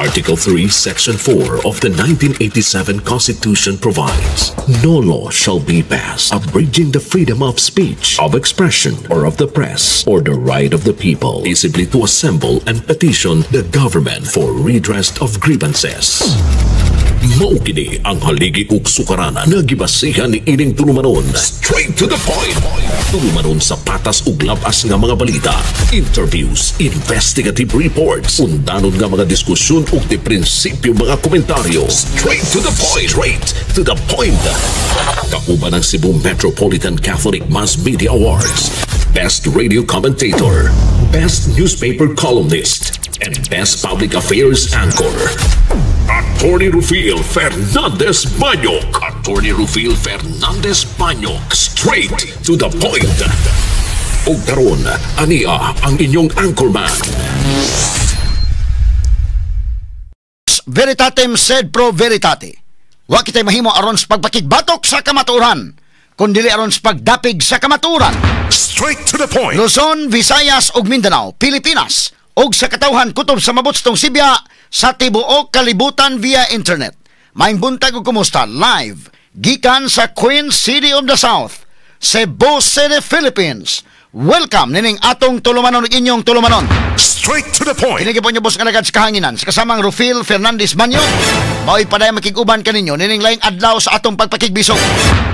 Article 3, Section 4 of the 1987 Constitution provides, "No law shall be passed abridging the freedom of speech, of expression, or of the press, or the right of the people peaceably to assemble and petition the government for redress of grievances." Mao kini ang haligi ug sukaranan nga gibasihan ni ining tulumanon. Straight to the point. Tulumanon sa patas ug labas nga mga balita, interviews, investigative reports, undanon nga mga diskusyon ug di prinsipyo mga komentaryo. Straight to the point. Straight to the point. Kauban ang Cebu Metropolitan Catholic Mass Media Awards, Best Radio Commentator, Best Newspaper Columnist, and Best Public Affairs Anchor. Attorney Rufil Fernandez Banyok. Attorney Rufil Fernandez Banyok. Straight to the point. Ug karon, ania ang inyong anchorman. Veritatem sed pro veritate. Wa kitay mahimo aron sa pagpakigbatok sa kamatuoran, kundi aron sa pagdapig sa kamatuoran. Straight to the point. Luzon, Visayas ug Mindanao, Pilipinas ug sa katawhan kutob sa mabutstong Sibya sa tibuok kalibutan via internet. Maayong buntag ug kumusta live gikan sa Queen City of the South, Cebu City, Philippines. Welcome nining atong tulumanon ug inyong tulumanon. Straight to the point. Kini po niyo boss nga alagad sa kahanginan sa kasamang Rufil Fernandez Banyo. Mao'y paday makig-uban kaninyo nining laing adlaw sa atong pagpakigbisog.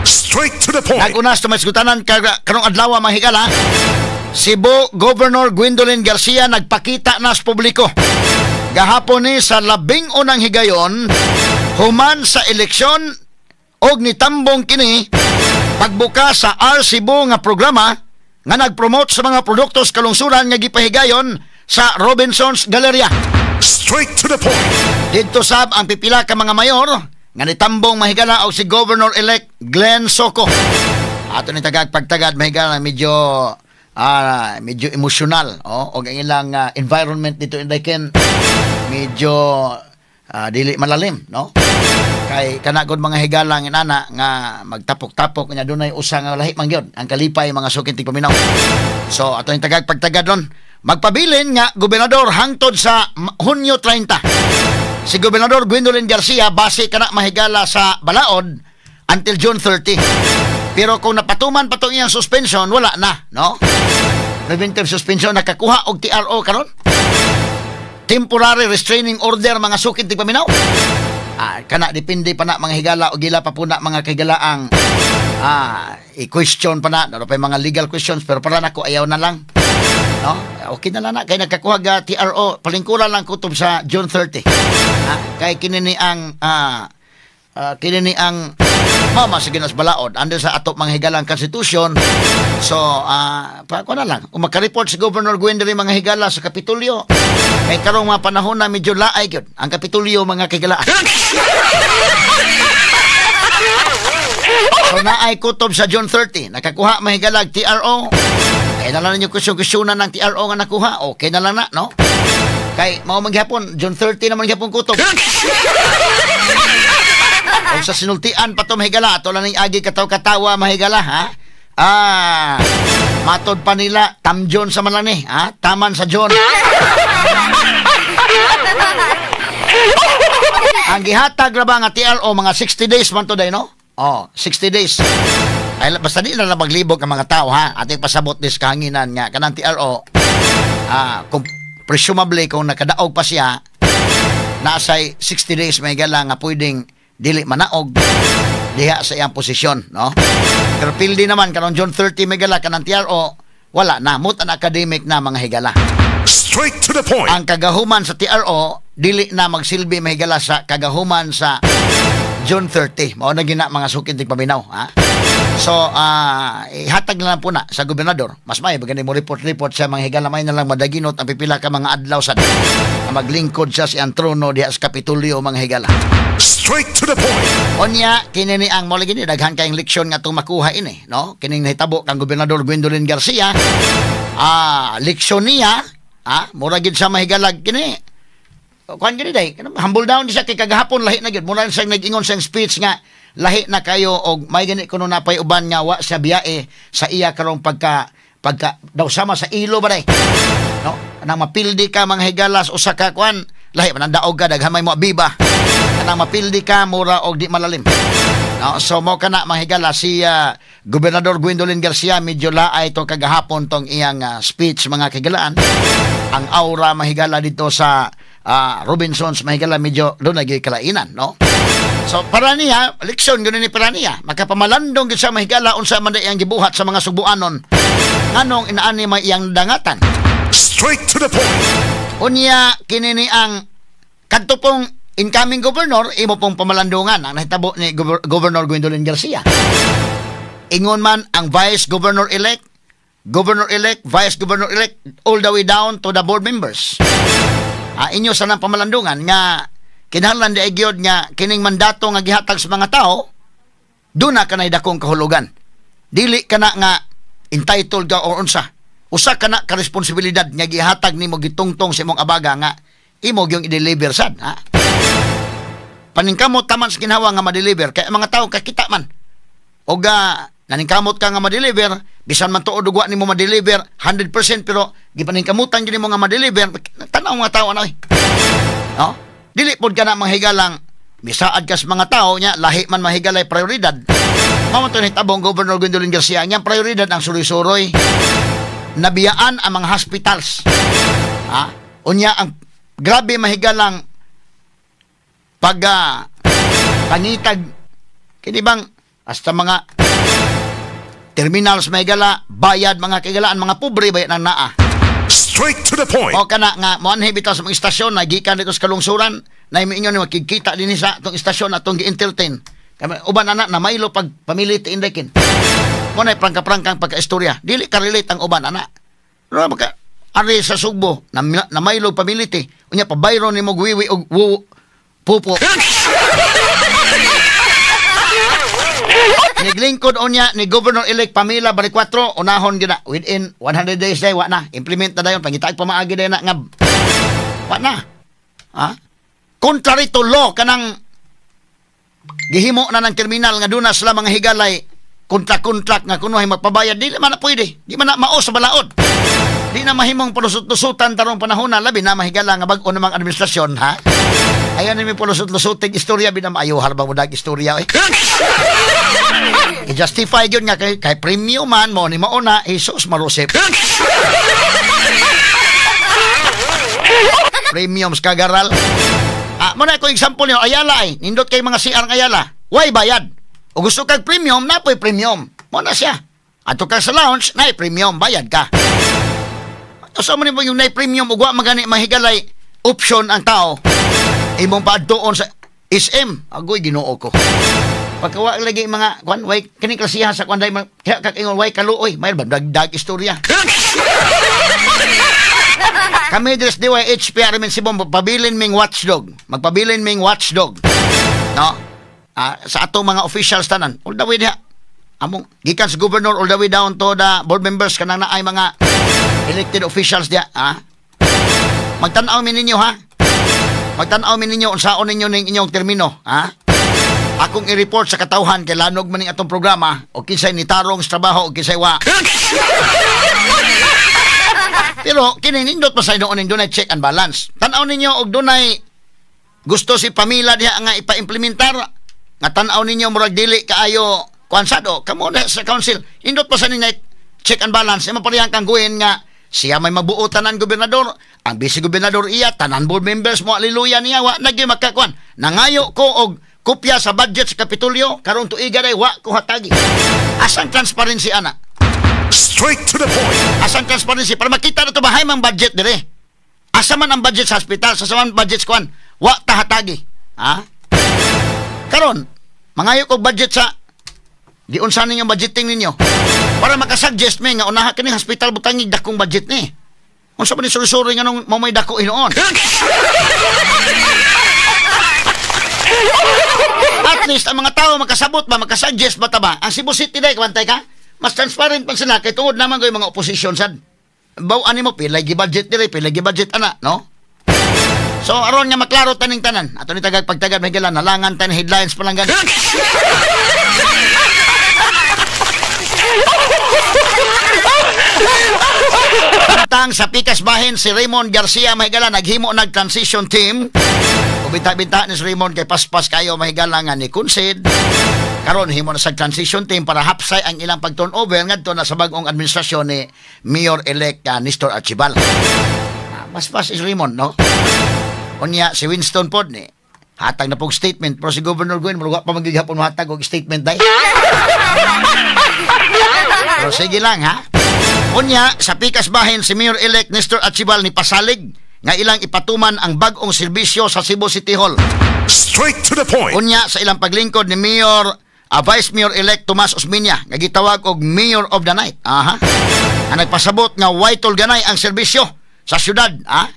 Straight to the point. Nag-unas tumay sugtanan karong adlaw mga higala. Cebu Governor Gwendolyn Garcia nagpakita na sa publiko gahapon ni sa 11 higayon human sa eleksyon og nitambong kini pagbuka sa R Cebu nga programa nga nagpromote sa mga produkto sa kalungsuran nga gipahigayon sa Robinson's Galleria. Straight to the point. Didto sab ang pipila ka mga mayor nga nitambong mahigala og si Governor-elect Glenn Soco. Ato ni tagag pagtagad mahigala, medyo medyo emosyonal, oh, og ang ilang environment dito in Daiken medyo dili malalim, no? Kay kana gud mga higala nga inana nga magtapok-tapok nya dunay usa nga lahi man gyud ang kalipay, mga suking tigpaminaw. So ato ni tagag pagtagad ron. Magpabilin nga gobernador hangtod sa Hunyo 30 si Gobernador Gwendolyn Garcia base kana mahigala sa balaod until June 30. Pero kung napatuman pa tong iyang suspension, wala na, no? Preventive suspension, nakakuha og TRO karon. Temporary restraining order, mga sukid tigpaminaw. Kana depende pa na mga higala o gila pa po na mga kigalaang i-question pa na, no, pa yung mga legal questions, pero para nako ayaw na lang. No? Okay na lang na kay nakakuha ga TRO, palingkuran lang kutob sa June 30. Kay kini ni ang mama sige nas balaod under sa ato mga higalang konstitusyon. So pa ko na lang kung maka-report si Governor Gwen diri mga higala sa Kapitolyo kay karong mga panahon na medyo laay gyud ang Kapitolyo mga kigala. So naay kutob sa June 30 nakakuha mahigalag TRO. Kay na lang ninyo kusyon-kusyonan ng TRO nga nakuha, okay na lang na, no? Kay mao man gihapon June 30 naman gihapon kutob. O sa sinultian pa to mahigala, ato lang ning agi kataw-katawa mahigala, ha? Matod pa nila, tamjon sa man lang ni, ha? Taman sa John. Ang gihatag ra ba nga TRO mga 60 days man to day, no? Oh, 60 days. Ay, basta di na lang maglibog ang mga tao, ha? Ating pasabot dis kahanginan nga kanang TRO, kung presumably kung nakadaog pa siya, nasay 60 days mahigala nga pwedeng dili manaog diha sa iyang posisyon, no? Pero pildi naman karon June 30 mahigala kanang TRO, wala na mut an academic na mga higala. Straight to the point. Ang kagahuman sa TRO dili na magsilbi mahigala sa kagahuman sa June 30. Mao na gina mga sukid tigpaminaw, ha? So ihatag na lang po na sa gobernador. Mas may bagay mo report sa mga higala, may na lang madaginot ang pipila ka mga adlaw sa maglingkod siya si ang trono diha sa Kapitolyo mga higala. Straight to the point. Onya kini ni ang mao lagi ni daghan kayong leksyon nga atong makuha ini, no? Kining nahitabo kang Gobernador Gwendolyn Garcia. Leksyon niya, mura gid sa mahigalag kini. Kuan gini day, humble down di siya kay kagahapon lahi na gyud. Mura siya nag-ingon sa speech nga lahi na kayo og may gani kuno napay uban nga wa sa biyae sa iya karong pagka daw sama sa ilo ba day. No? Nang mapildi ka mga higalas usa ka kuan Lahi man ang daog ka, daghan may mo abiba. Kanang mapildi ka, mura og di malalim. No, so mo kana mga higala si Gobernador Gwendolyn Garcia medyo laay to kagahapon tong iyang speech mga kahigalaan. Ang aura mahigala dito sa Robinsons mahigala medyo doon naging kalainan, no? So para niya, leksyon gud ni para niya, makapamalandong gid sa mahigala unsa man iyang gibuhat sa mga Subuanon. Nganong inaani may iyang dangatan. Straight to the point. Unya kini ni ang kadto pong incoming governor, imo pong pamalandungan ang nahitabo ni Governor Gwendolyn Garcia. Ingon man ang vice governor-elect, governor-elect, vice governor-elect, all the way down to the board members. Inyo sa nang pamalandungan nga kinahanglan di gyud nga kining mandato nga gihatag sa mga tao, duna kanay dakong kahulugan. Dili kana nga entitled ka or unsa. Usa kana ka responsibilidad nga gihatag nimo gitungtong sa imong abaga nga imo gyung i-deliver sad, ha? Paningkamot taman sa ginhawa nga ma-deliver kay mga tao kakita man. Og naningkamot ka nga ma-deliver, bisan man tuod ug wa nimo ma-deliver 100% pero gipaningkamutan gyud nimo nga ma-deliver, tan-aw mga tao ano eh. No? Dili pod ka na manghigalang misaad ka sa mga tao nya lahi man mahigalay prioridad. Mao man to nitabong Governor Gwendolyn Garcia, nya prioridad ang suroy-suroy. Nabiyaan ang mga hospitals. Ha? Unya ang grabe mahigalang pag pangitag kini bang hasta mga terminals mahigala bayad mga kaigalaan mga pobre bayad nang naa. Straight to the point. O kana nga moanhi bitaw sa mga istasyon na gikan dito sa kalungsuran na miingon ni makikita dinhi sa atong istasyon atong gi-entertain. Uban ana na maylo pag pamiliti indekin. Mo na prangka-prangkang pagkaistorya. Dili ka relate ang uban ana. Pero maka ari sa Sugbo na, na maylo pamiliti unya pabayro nimo gwiwi og wuwo pupo. Niglingkod unya ni Governor-elect Pamela Baricuatro, unahon gyud na within 100 days day wa na implement na dayon pangitaag pamaagi dayon na nga wa na. Ha? Contrary to law kanang gihimo na ng terminal nga duna sila mga higalay kontra-kontrak nga kunohay magpabayad dili man na pwede, di man na mao sa balaod. Di na mahimong palusot-lusutan tarong panahon na labi na mahigala nga bag-o namang administrasyon, ha? Ayan na may palusot-lusuting istorya, binamaayuhar ba mo dag istorya, eh? I-justify yun nga kay premium man mo ni mauna, Jesus marusip. Premium sa kagaral. Muna ko example niyo, Ayala ay, nindot kay mga CR ng Ayala. Why bayad? O gusto kag premium, napoy premium. Muna siya. Ato ka sa lounge, na premium, bayad ka. Asa man yung na premium ug wa magani mahigalay option ang tao. Imong paadtuon sa SM, agoy Ginoo ko. Pagkawa lagi mga kwan way kini klasiha sa kwan day kaya kag ingon way kaluoy, may ba dagdag istorya. Kami dres DYHP Armin Sibong pabilin ming watchdog. Magpabilin ming watchdog. No? Sa atong mga officials tanan, all the way diha. Among gikan sa governor all the way down to the board members kanang naay mga elected officials diha, ha? Magtan-aw mi ninyo, ha? Magtan-aw mi ninyo unsaon ninyo ning inyong termino, ha? Akong i-report sa katawhan kay lanog man ning atong programa o kinsay nitarong sa trabaho o kinsay wa. Pero kini nindot pa sa noon ning dunay check and balance. Tan-aw ninyo og dunay gusto si Pamela diha nga ipa-implementar nga tan-aw ninyo murag dili kaayo kuan sad o kamo na sa council. Nindot pa sa ninyo check and balance. Imo parehang kang guhin nga siya may mabuo tanan gobernador, ang vice gobernador iya, tanan board members mo aliluya niya wa nagyoy makakuan. Nangayo ko og kopya sa budget sa Kapitolyo karon tuiga day wa ko hatagi. Asang transparency ana? Straight to the point. Asang transparency para makita na to bahay mang budget dire. Asa man ang budget sa hospital, sa man budget sa kuan, wa ta hatagi. Ha? Karon mangayo ko budget sa giunsa ninyo budgeting ninyo para makasuggest mi nga unaha kini hospital butangig dakong budget ni. Unsa man ni suri-suri nga nung mamay dako hinuon. At least ang mga tao makasabot ba, makasuggest ba ta ba? Ang Cebu City day kwantay ka, mas transparent man sila kay tungod naman ko yung mga opposition sad. Baw ani mo pilay gi-budget dire, pilay gi-budget ana, no? So aron nga maklaro taning tanan. Ato ni tagag pagtagad may gilan nalangan tan headlines pa lang gani. Samtang sa pikas bahin si Raymond Garcia, mahigala, naghimo nag transition team. Ubinta-binta ni si Raymond kay paspas kayo, mahigala, nga ni concede. Karon himo na sa transition team para hapsay ang ilang pag-turnover ngadto na sa bag-ong administrasyon ni Mayor-elect Nestor Archival. Paspas is Raymond, no? Unya si Winston pod ni hatag na pog statement, pero si Governor Gwen murag pa magigihapon mohatag og statement day. Pero sige lang ha. Unya sa pikas bahin si Mayor-elect Nestor Archival ni pasalig nga ilang ipatuman ang bag-ong serbisyo sa Cebu City Hall. Straight to the point. Unya sa ilang paglingkod ni Mayor Vice Mayor-elect Tomas Osmeña nga gitawag og Mayor of the Night. Aha. Ang nagpasabot nga way tulganay ang serbisyo sa syudad, ha?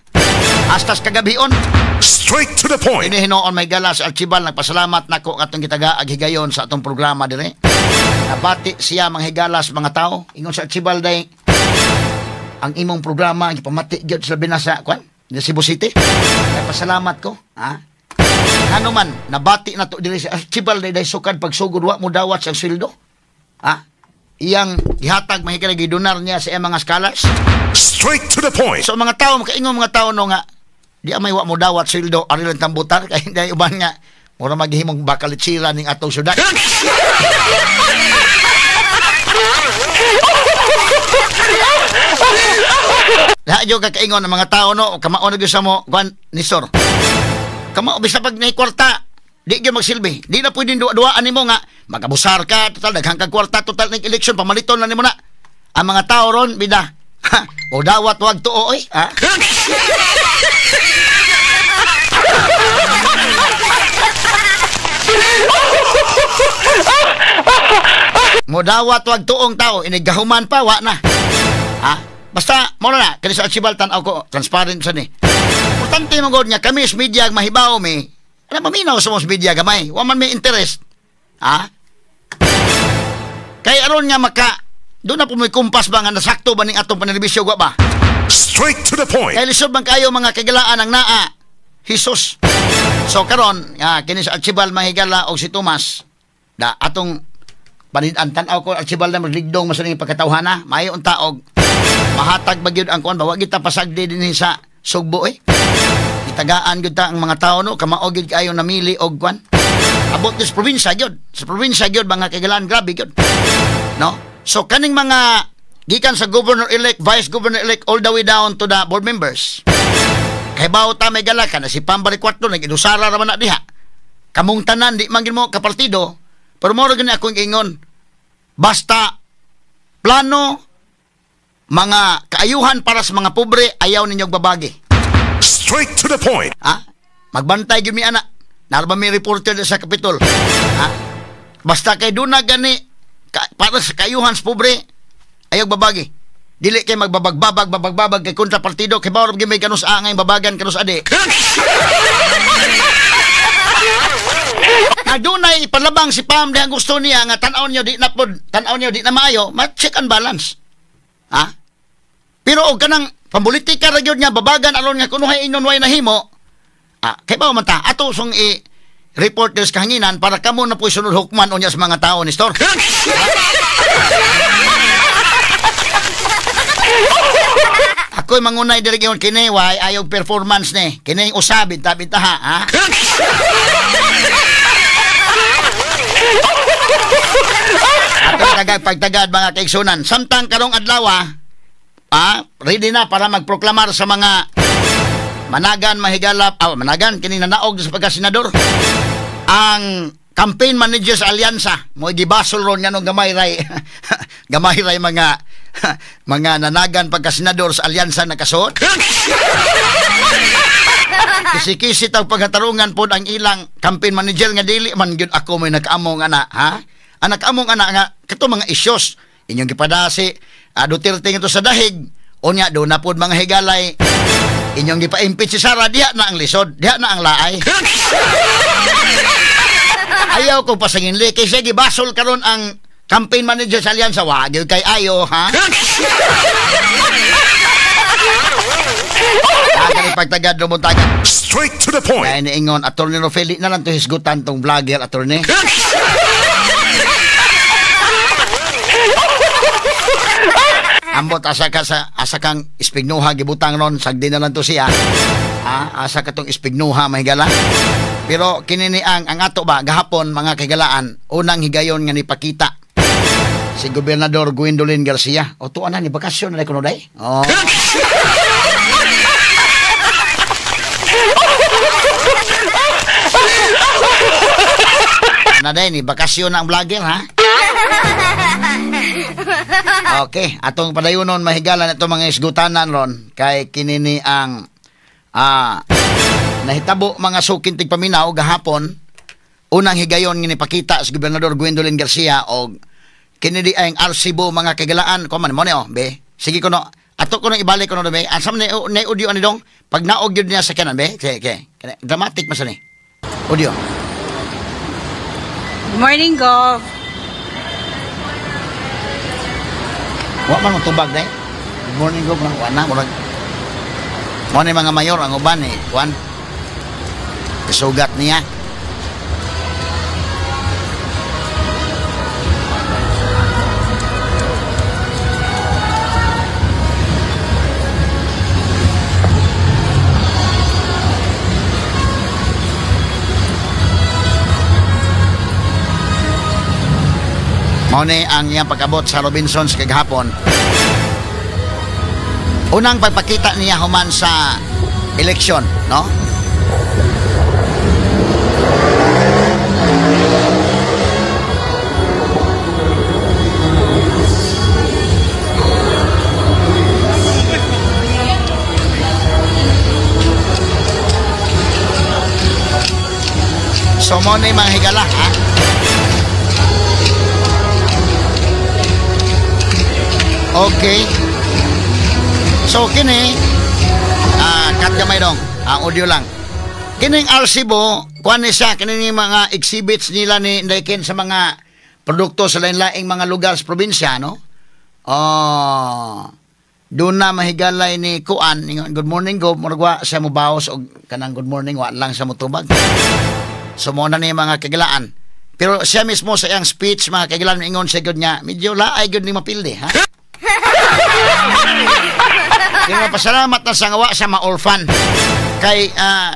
Hasta sa kagabion. Straight to the point. Ini hinuon may gala sa Archival, nagpasalamat nako atong gitaga ag higayon sa atong programa dire. Nabati siya manghigala sa mga tao. Ingon sa Archival day, ang imong programa gipamati gyud sa binasa kwan sa Cebu City. Nagpasalamat ko, ha? Ano man nabati na to diri sa Archival day, day sukad pagsugod wa mo dawat sa sweldo. Ha? Iyang gihatag mahigala gidonar niya sa iyang mga scholars. Straight to the point. So mga tao makaingon mga tao no nga di amay wa mo dawat sweldo ari lang tambutar kay hindi uban nga mura maghimong bakalitsira ning atong syudad. Lahat yung kakaingon ng mga tao no, kamao na gyud sa mo kuan Nestor. Kamao bisa pag nay kwarta, di gyud magsilbi. Di na pwedeng duwa-duwaan nimo nga magabusar ka, total daghang kag kwarta, total ning election pamaliton na nimo na. Ang mga tao ron bida. O dawat wag tuo oy, ha? Modawat wag tuong tao, inigahuman pa wa na. Ha? Basta mo na kani sa Archival tan-aw ko transparent sa ni. Importante mo gud nga kami sa media mahibaw mi. Ana maminaw sa mos media gamay, wa man may interest. Ha? Kay aron nga maka doon na po may kumpas ba nga nasakto ba ning atong panerbisyo wa ba? Straight to the point. Kay lisod man kayo mga kagalaan ang naa Jesus. So karon kini sa Archival mahigala og si Tomas da atong panid-an tan-aw ko Archival na magligdong masaning pagkatawhana, maayo unta og mahatag ba gyud ang kuan ba, wa gyud ta pasagdi dinhi sa Sugbo eh. Gitagaan gyud ta ang mga tawo no, kamao gyud kaayo namili og kuan. Abot sa probinsya gyud. Sa probinsya gyud mga kagalaan grabe gyud. No? So kaning mga gikan sa governor-elect, vice governor-elect all the way down to the board members. Kay bawo ta may gala kana si Pambari 4 nag-inusara ra man na diha. Kamong tanan di man gyud mo kapartido, pero mao ra gyud akong ingon. Basta plano mga kaayuhan para sa mga pobre ayaw ninyong babagi. Straight to the point. Ha? Magbantay gyud mi ana. Narba mi reporter sa Kapitol. Ha? Basta kay duna gani para sa kaayuhan sa pobre ayaw babagi. Dili kay magbabagbabag babagbabag kay kontra partido kay bawor gyud may kanus angay babagan kanus adi. Na dunay ipalabang si Pam dihang gusto niya nga tan-aw niyo di na pod, tan-aw niyo di na maayo, ma-check and balance. Ha? Pero og kanang pampolitika ra gyud nga babagan aron nga kunuhay ingon way nahimo, kay ba man ta ato song i reporters kahanginan para kamo na po sunod hukman unya sa mga tao ni Nestor. Ako'y mangunay diri gyud kini way ayaw performance ni. Kini usa binta-binta ha. Atong tagag pagtagad mga kaigsunan. Samtang karong adlaw ready na para magproklamar sa mga managan mahigalap, managan kini nanaog sa pagkasenador. Ang campaign manager sa Alyansa mo gibasol ron nganong gamay ray gamay ray mga mga nanagan pagkasenador sa Alyansa nakasuot. Kisi-kisi tag pagkatarungan pod ang ilang campaign manager nga dili man gyud ako may nakaamong ana, ha? Ang nakaamong ana nga kato mga isyos inyong gipadasi Duterte ngadto sa dahig unya do na pod mga higalay inyong gipa-impeach si Sara, diha na ang lisod, diha na ang laay. Ayaw ko pasanginli kay siya gibasol karon ang campaign manager sa Alyansa, wa gyud kay ayo, ha? Agad pagtagad rumuntagan. Straight to the point. Kaya niingon, Attorney Rofeli na lang to hisgutan tong vlogger, attorney. Ang Ambot asa ka sa asa kang ispignuha gibutang ron sagdi na lang to siya. Asa ka tong ispignuha mahigala. Pero kini ni ang ato ba gahapon mga kahigalaan unang higayon nga nipakita si Gobernador Gwendolyn Garcia. O tuwa na ni bakasyon na kuno day. Oh. Na day ni bakasyon na ang vlogger ha. Okay, atong padayonon mahigala na itong mga isgutanan ron kay kini ni ang nahitabo mga suking tigpaminaw gahapon unang higayon nga nipakita si Gobernador Gwendolyn Garcia og kini di ang arsibo mga kagalaan ko man mo ni oh be. Sige kuno ato kuno ibalik kuno be. Asam ni audio ani dong pag naog gyud niya sa kanan be. Sige, dramatic man sa ni. Audio. Good morning, Gov. Wa man tubag day. Good morning, Gov. Wa na murag. Mo ni mga mayor ang uban eh kuan. Isugat niya. Mao ni ang iyang pag-abot sa Robinsons kagahapon. Unang pagpakita niya human sa eleksyon, no? So mo ni mga higala, ha? Okay. So kini cut gamay dong, ang audio lang. Kining arsibo, kuan ni siya kini ni mga exhibits nila ni Ndaiken sa mga produkto sa lain-laing mga lugar sa probinsya, no? Oh. Doon na mahigalay ni kuan, good morning go, murag wa siya mobaos og kanang good morning wa lang siya motubag. So mo na ni mga kagilaan. Pero siya mismo sa iyang speech mga kagilaan ingon siya gyud nga medyo laay gyud ni mapildi, ha? Kaya pasalamat na sa nga wa sa ma-orphan. Kay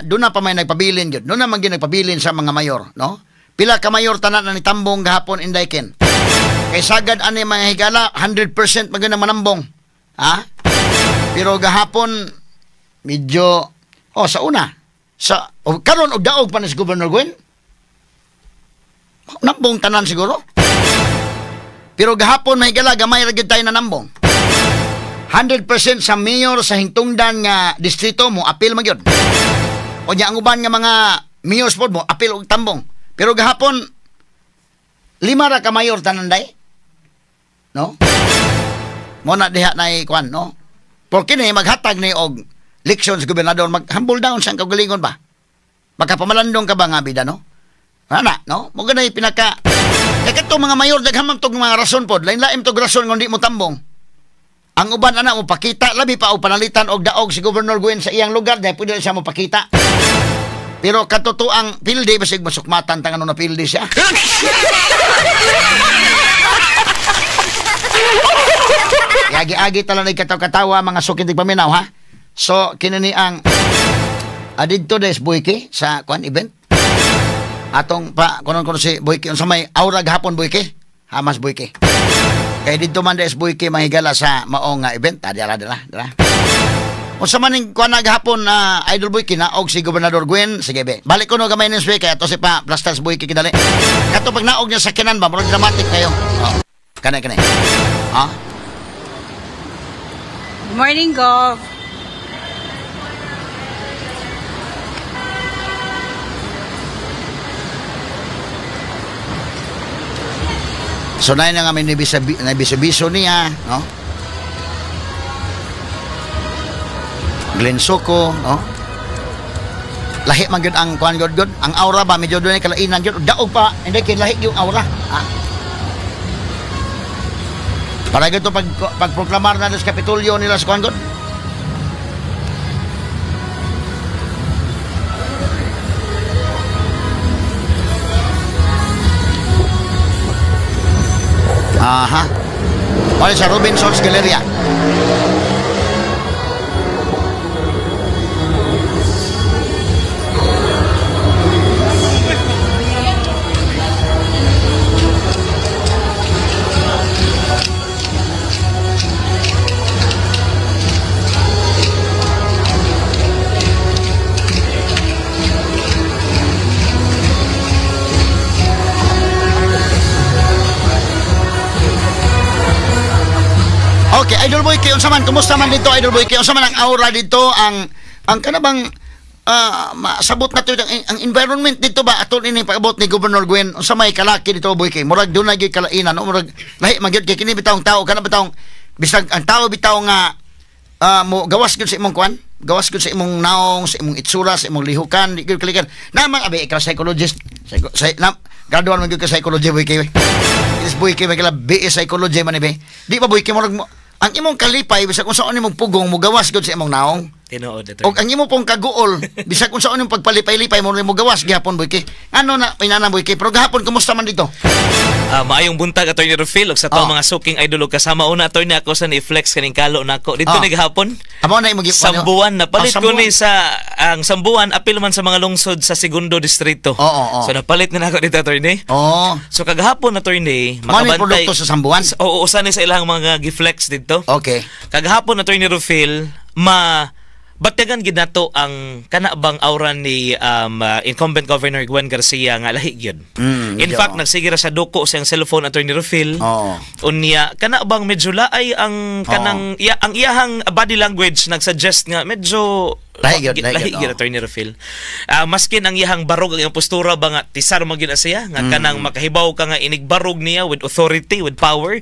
doon na pa may nagpabilin yun. Doon na man nagpabilin sa mga mayor, no? Pila ka mayor tanan na nitambong gahapon Indayken. Kay sagad ani mga higala 100% man gyud manambong. Ha? Pero gahapon medyo sa una sa karon og daog pa ni si Governor Gwen. Nambong tanan siguro. Pero gahapon mahigala gamay ra gyud tayo na nambong. 100% sa mayor sa hingtungdan nga distrito mo apil man gyud. O nya ang uban nga mga mayors pod mo apil og tambong. Pero gahapon lima ra ka mayor tanan day. No? Mo na diha nay kuan, no? Porque ni maghatag ni og leksyon sa gobernador, mag humble down sa kaugalingon ba? Makapamalandong ka ba nga bida, no? Ana, no? Mo ganay pinaka kay kadto mga mayor daghan man tog mga rason pod, lain-lain tog rason nga di mo tambong. Ang uban ana mo pakita labi pa og panalitan og daog si Governor Gwen sa iyang lugar dahil pwede siya mo pakita. Pero katotoang pildi basig masukmatan tang ano na pildi siya. Agi-agi tala nagkataw-katawa mga sukintig paminaw, ha. So kini ni ang adidto des Boyke sa kuan event. Atong pa kunon si Boyke unsa may aura gahapon Boyke? Hamas Boyke. Kay didto man des Boyke mahigala sa maong nga event. Dira dira dira. Unsa man ning kuan gahapon na Idol Boyke naog si Gobernador Gwen, sige be. Balik ko no gamay ning kay ato si pa Plasters Boyke kidali. Kato pag naog niya sa kinan ba murag dramatic kayo. Oh. Kanay kanay. Ha? Good morning, Gov. So na nga may nabisabiso niya, no? Glenn Soco, no? Lahi man gyud ang kuan gyud gyud, ang aura ba medyo dunay kalainan gyud, daog pa, hindi kay lahi yung aura. Ha? Para gyud to pag pagproklamar na sa Kapitolyo nila sa kuan gyud. Aha. Mao sa Robinson's Galleria. Okay, Idol Boy K, unsa man, kumusta man dito, Idol Boy K? Unsa man ang aura dito, ang kanabang masabot na to ang environment dito ba ato ini pag-abot ni Governor Gwen, unsa may kalaki dito, Boy K? Murag dunay gyud kalainan, no? Murag lahi man gyud kay kini bitawng tao kana bitawng bisag ang tao bitaw nga mo gawas gyud sa imong kuan, gawas gyud sa imong naong, sa imong itsura, sa imong lihukan, di gyud kalikan. Naman abi ikaw psychologist, graduan man gyud ka psychology, Boy K. Is Boy K may kala BA psychology man be. Di ba, Boy K, murag ang imong kalipay bisag unsaon imong pugong mo gawas gyud sa imong naong. Tinuod, attorney. Og ang imong pong kaguol bisag unsaon imong pagpalipay-lipay mo mo gawas gihapon, Boy K. Ano na inana, Boy K? Pero gahapon kumusta man dito? Maayong buntag, Attorney Rufil, ug sa to mga suking idol ug kasama una, attorney, ako sa ni-flex kaning kalo nako dito ni gahapon. Amo na imong Sambuan napalit ko ni sa ang Sambuan apil man sa mga lungsod sa segundo distrito. Oo. So napalit na nako dito, attorney. Oo. So kagahapon, attorney, makabantay produkto sa Sambuan. Oo, usa ni sa ilang mga gi-flex dito. Okay. Kagahapon, Attorney Rufil, ma batyagan gid nato ang kana bang aura ni incumbent Governor Gwen Garcia nga lahi gyud. In fact, nagsige ra sa duko sa iyang cellphone, Attorney Rufil. Unya kana bang medyo laay ang kanang ang iyahang body language nagsuggest nga medyo lahi gyud, Attorney Rufil. Maskin ang iyahang barog ang iyang postura ba nga tisar man gyud siya nga kanang makahibaw ka nga inigbarog niya with authority, with power.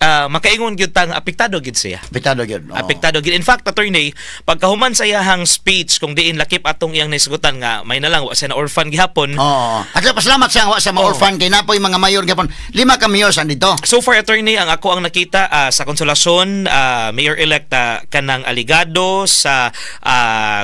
Makaingon gyud ta nga apektado gyud siya. Apektado gyud. Apektado gyud. In fact, attorney, pagkahuman sa iyahang speech kung diin lakip atong iyang naisugutan nga may na lang wa siya na orphan gihapon. Oo. At pasalamat siya wa siya ma-orphan kay napoy mga mayor gihapon. 5 ka mayors andito. So far, attorney, ang ako ang nakita sa Konsolasyon, mayor-elect kanang Aligado, sa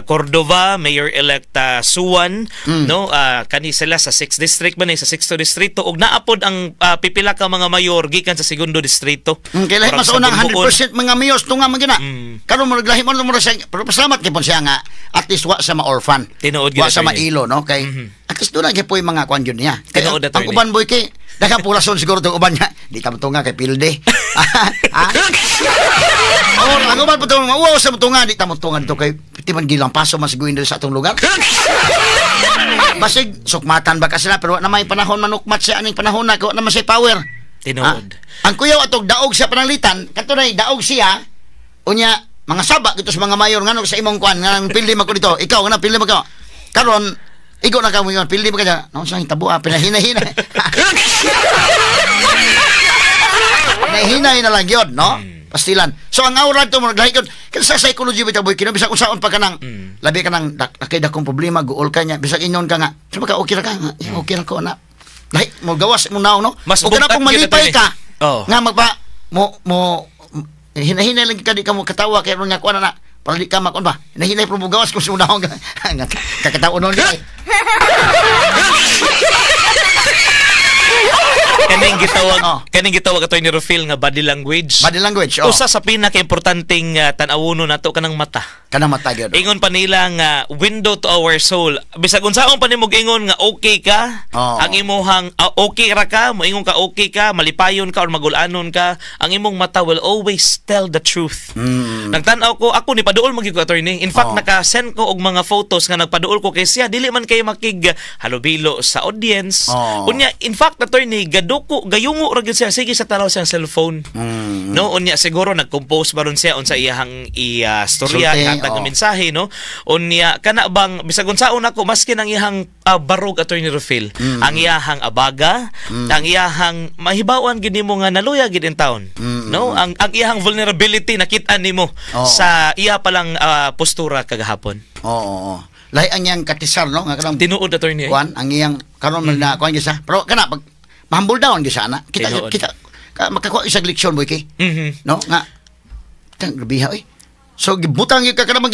Cordova, mayor-elect Suwan, no, kani sila sa 6th district man sa 6th distrito ug naapod ang pipila ka mga mayor gikan sa segundo distrito. Kay lahi mas unang 100% mga mayors tunga man gina. Karon mo naglahi mo siya, pero pasalamat kay pon siya nga at least wa sa ma-orphan. Tinuod wa sa mailo, no, kay at least doon gyud poy mga kwan gyud niya. Kay ang uban, Boy K, daghang purason siguro tong uban niya. Di ta tunga kay pilde. Ang uban po tong mauwaw sa tunga, di ta mo tunga dito kay piti man gilang paso man siguin diri sa atong lugar. Basig sukmatan ba ka sila pero wa na may panahon manukmat siya aning panahon na wa na man siya power. Tinuod. Ang kuyaw atog daog siya pananglitan, kadto nay daog siya unya mga saba gito sa mga mayor ngano sa imong kuan nga pildi man ko dito. Ikaw nga pildi man ka. Karon igo na ka mo ingon pildi man ka. No sa tabo pinahina-hina. Hinay na lang yun, no? Pastilan. So ang aura to mo naglahi yun. Kasi sa psychology bitaw, Boy K, bisag unsaon pa ka nang labi ka nang dakong problema, guol ka niya, bisag ingon ka nga. So maka okay ra ka, okay ra ko na. Lahi mo gawas mo naong, no? Mas o kana pong malipay ka. Nga magpa mo hinahinay lang ka di ka mo katawa kay ron nga kuan na para di ka makon ba. Hinahinay pro mo gawas kung sunaong ka. Kakataon nun. Kaning gitawag Attorney Rufil nga body language. Body language, Usa sa pinaka-importanting tan-awonon nato kanang mata. Kanang mata gyud. Ingon pa nila nga window to our soul. Bisag unsaon pa nimo ingon nga okay ka, ang imuhang okay ra ka, moingon ka okay ka, malipayon ka or magulanon ka, ang imong mata will always tell the truth. Nagtan-aw ko, ako ni paduol magyud ko, attorney. In fact, naka-send ko og mga photos nga nagpaduol ko kay siya dili man kay makig halubilo sa audience. Unya, in fact, attorney, gaduko gayungo ra gyud siya sige sa tanaw siyang cellphone. No, unya siguro nag-compose baron siya unsa iyahang i-storya ihatag nga mensahe, no. Unya kana bang bisag unsaon ako maskin ang iyahang barog, Attorney Rufil, ang iyahang abaga, ang iyahang mahibawan gid nimo nga naluya gid in town. No, ang iyahang vulnerability nakit-an nimo sa iya palang postura kagahapon. Oo. Lahi ang iyang katisar, no, nga kanang tinuod, attorney. Kuan ang iyang karon man na kuan gyud sa. Pero kana pag humble down gyud sana. Kita kita makakuha isang leksyon, Boy K. No, nga tang grabiha oy. So gibutang gyud ka kanang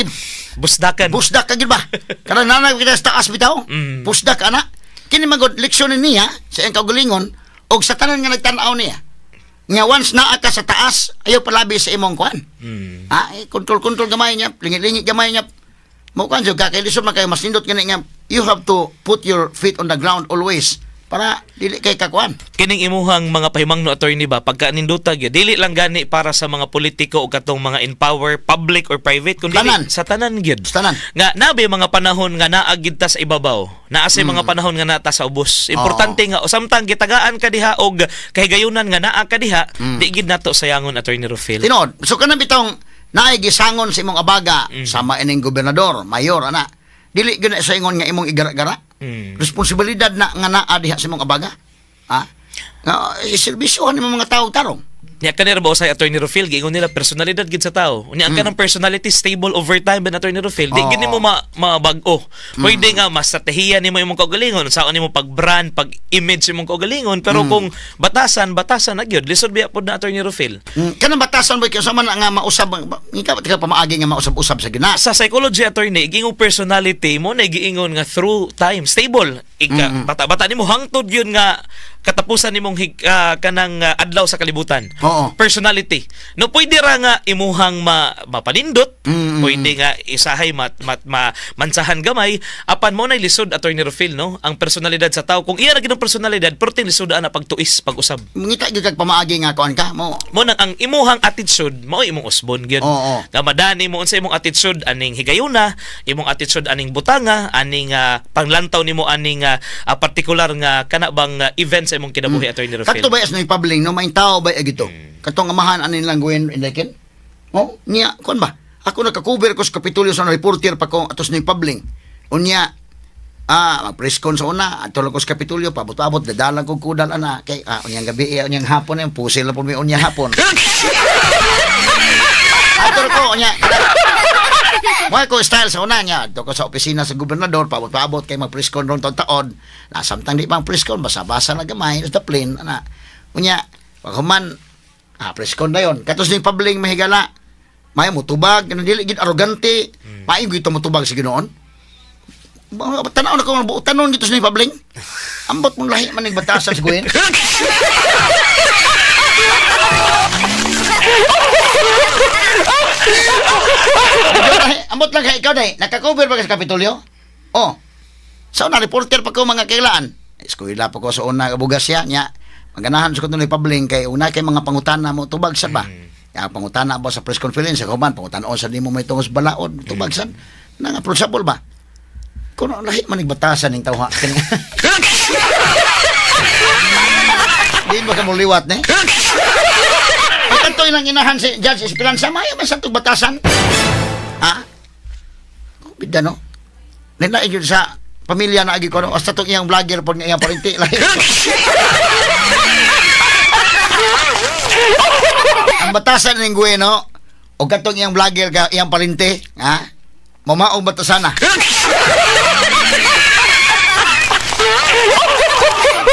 busdakan. Busdak ka gyud ba? Kanang nanay kita sa taas bitaw. Busdak ana. Kini magod leksyon niya sa iyang kaugalingon og sa tanan nga nagtan-aw niya. Nga once naa ka sa taas, ayaw palabi sa imong kuan. Control control gamay niya, lingit-lingit gamay niya. Mo kuan jud ka kay lisod man kayo, mas nindot gani nga you have to put your feet on the ground always para dili kay kakuan. Kining imuhang mga pahimangno, attorney ba, pagka nindota gyud, dili lang gani para sa mga politiko o katong mga in power, public or private, kundi Tanan. sa tanan gyud. Sa tanan. Nga nabi mga panahon nga naa gid ta sa ibabaw, naa sa mga panahon nga naa ta sa ubos. Importante nga samtang gitagaan ka diha og kahigayunan nga naa ka diha, di gid nato sayangon, Attorney Rufil. Tinuod. So kanang bitong naay gisangon sa imong abaga sama ining gobernador, mayor ana. Dili gyud na sa ingon nga imong igara-gara. Responsibilidad na nga naa diha sa imong abaga. Ha? Nga iserbisyohan nimo mga tao tarong. Nya kanira ba usay, Attorney Rufil, giingon nila personalidad gid sa tao. Unya ang kanang personality stable over time ba, Attorney Rufil, di gid nimo mabag-o. Pwede nga mastratehiya nimo imong kaugalingon, unsaon nimo pag-brand, pag-image imong kaugalingon, pero kung batasan, batasan na gyud. Lisod biya pod na, Attorney Rufil. Kanang batasan ba kay man nga mausab ikaw ka pamaagi nga mausab-usab sa gina. Sa psychology, attorney, giingong personality mo na giingon nga through time stable. Ika bata-bata nimo hangtod yun nga katapusan nimong kanang adlaw sa kalibutan. Personality. No, pwede ra nga imuhang mapanindot, pwede nga isahay mat, mat, ma, mansahan gamay, apan mo na lisod, Attorney Rufil, no? Ang personalidad sa tao, kung iya ra gid ang personalidad, pero lisod na pagtuis, pag-usab. Ngita gyud kag pamaagi nga kuan ka mo. Mo nang ang imuhang attitude mao imong usbon gyud. Nga madani mo unsa imong attitude aning higayuna, imong attitude aning butanga, aning panglantaw nimo aning particular nga kana bang event sa imong kinabuhi, Attorney Rufil. Kadto ba as na public no, may tao ba gito. Katong amahan anin lang Gwen Indaken. Oh, niya kuan ba? Ako naka-cover ko sa Kapitolyo sa reporter pa ko atos ni public. Unya mag-press con sa una, adto lang ko sa Kapitolyo, paabot-abot, dadalang ko kudal ana kay unyang gabi, unyang hapon yung pusil na po mi unyang hapon. Adto ko unya. Mo ko style sa una niya, adto ko sa opisina sa gobernador, paabot-paabot kay mag-press con ron taon-taon. Na samtang di pa ang press con, basa-basa na gamay sa plane ana. Unya, pag human press con na yon. Katos ning public mahigala. May mutubag, ganun dili gid arrogante. Maayo gyud to mutubag sa Ginoon. Tanaw na ko mga tanon dito sa ning public. Ambot mong lahi man ning batasan sa Gwen. Ambot lang kay ikaw day, naka-cover ba ka sa Kapitolyo? Oh. Sa una reporter pa ko mga kailaan. Eskwela pa ko sa una bugas siya nya. Maganahan sa kuno ni public kay una kay mga pangutana mo tubag sa ba. Ya pangutana ba sa press conference sa human pangutana sa nimo may tungos balaod tubag sad. Nang approachable ba? Kuno lahi man ning batasan ning tawha. Di ba ka mo liwat ni? Ang kanto ilang inahan si Judge Esperanza, maya man sa tug batasan. Ha? Bida no? Nila yun sa pamilya na agi ko no, hasta tong iyang vlogger po nga iyang parinti lahi. Ang batasan ning Gwen no, o katong iyang vlogger ka iyang parinti, ha? Mamaong batasan na.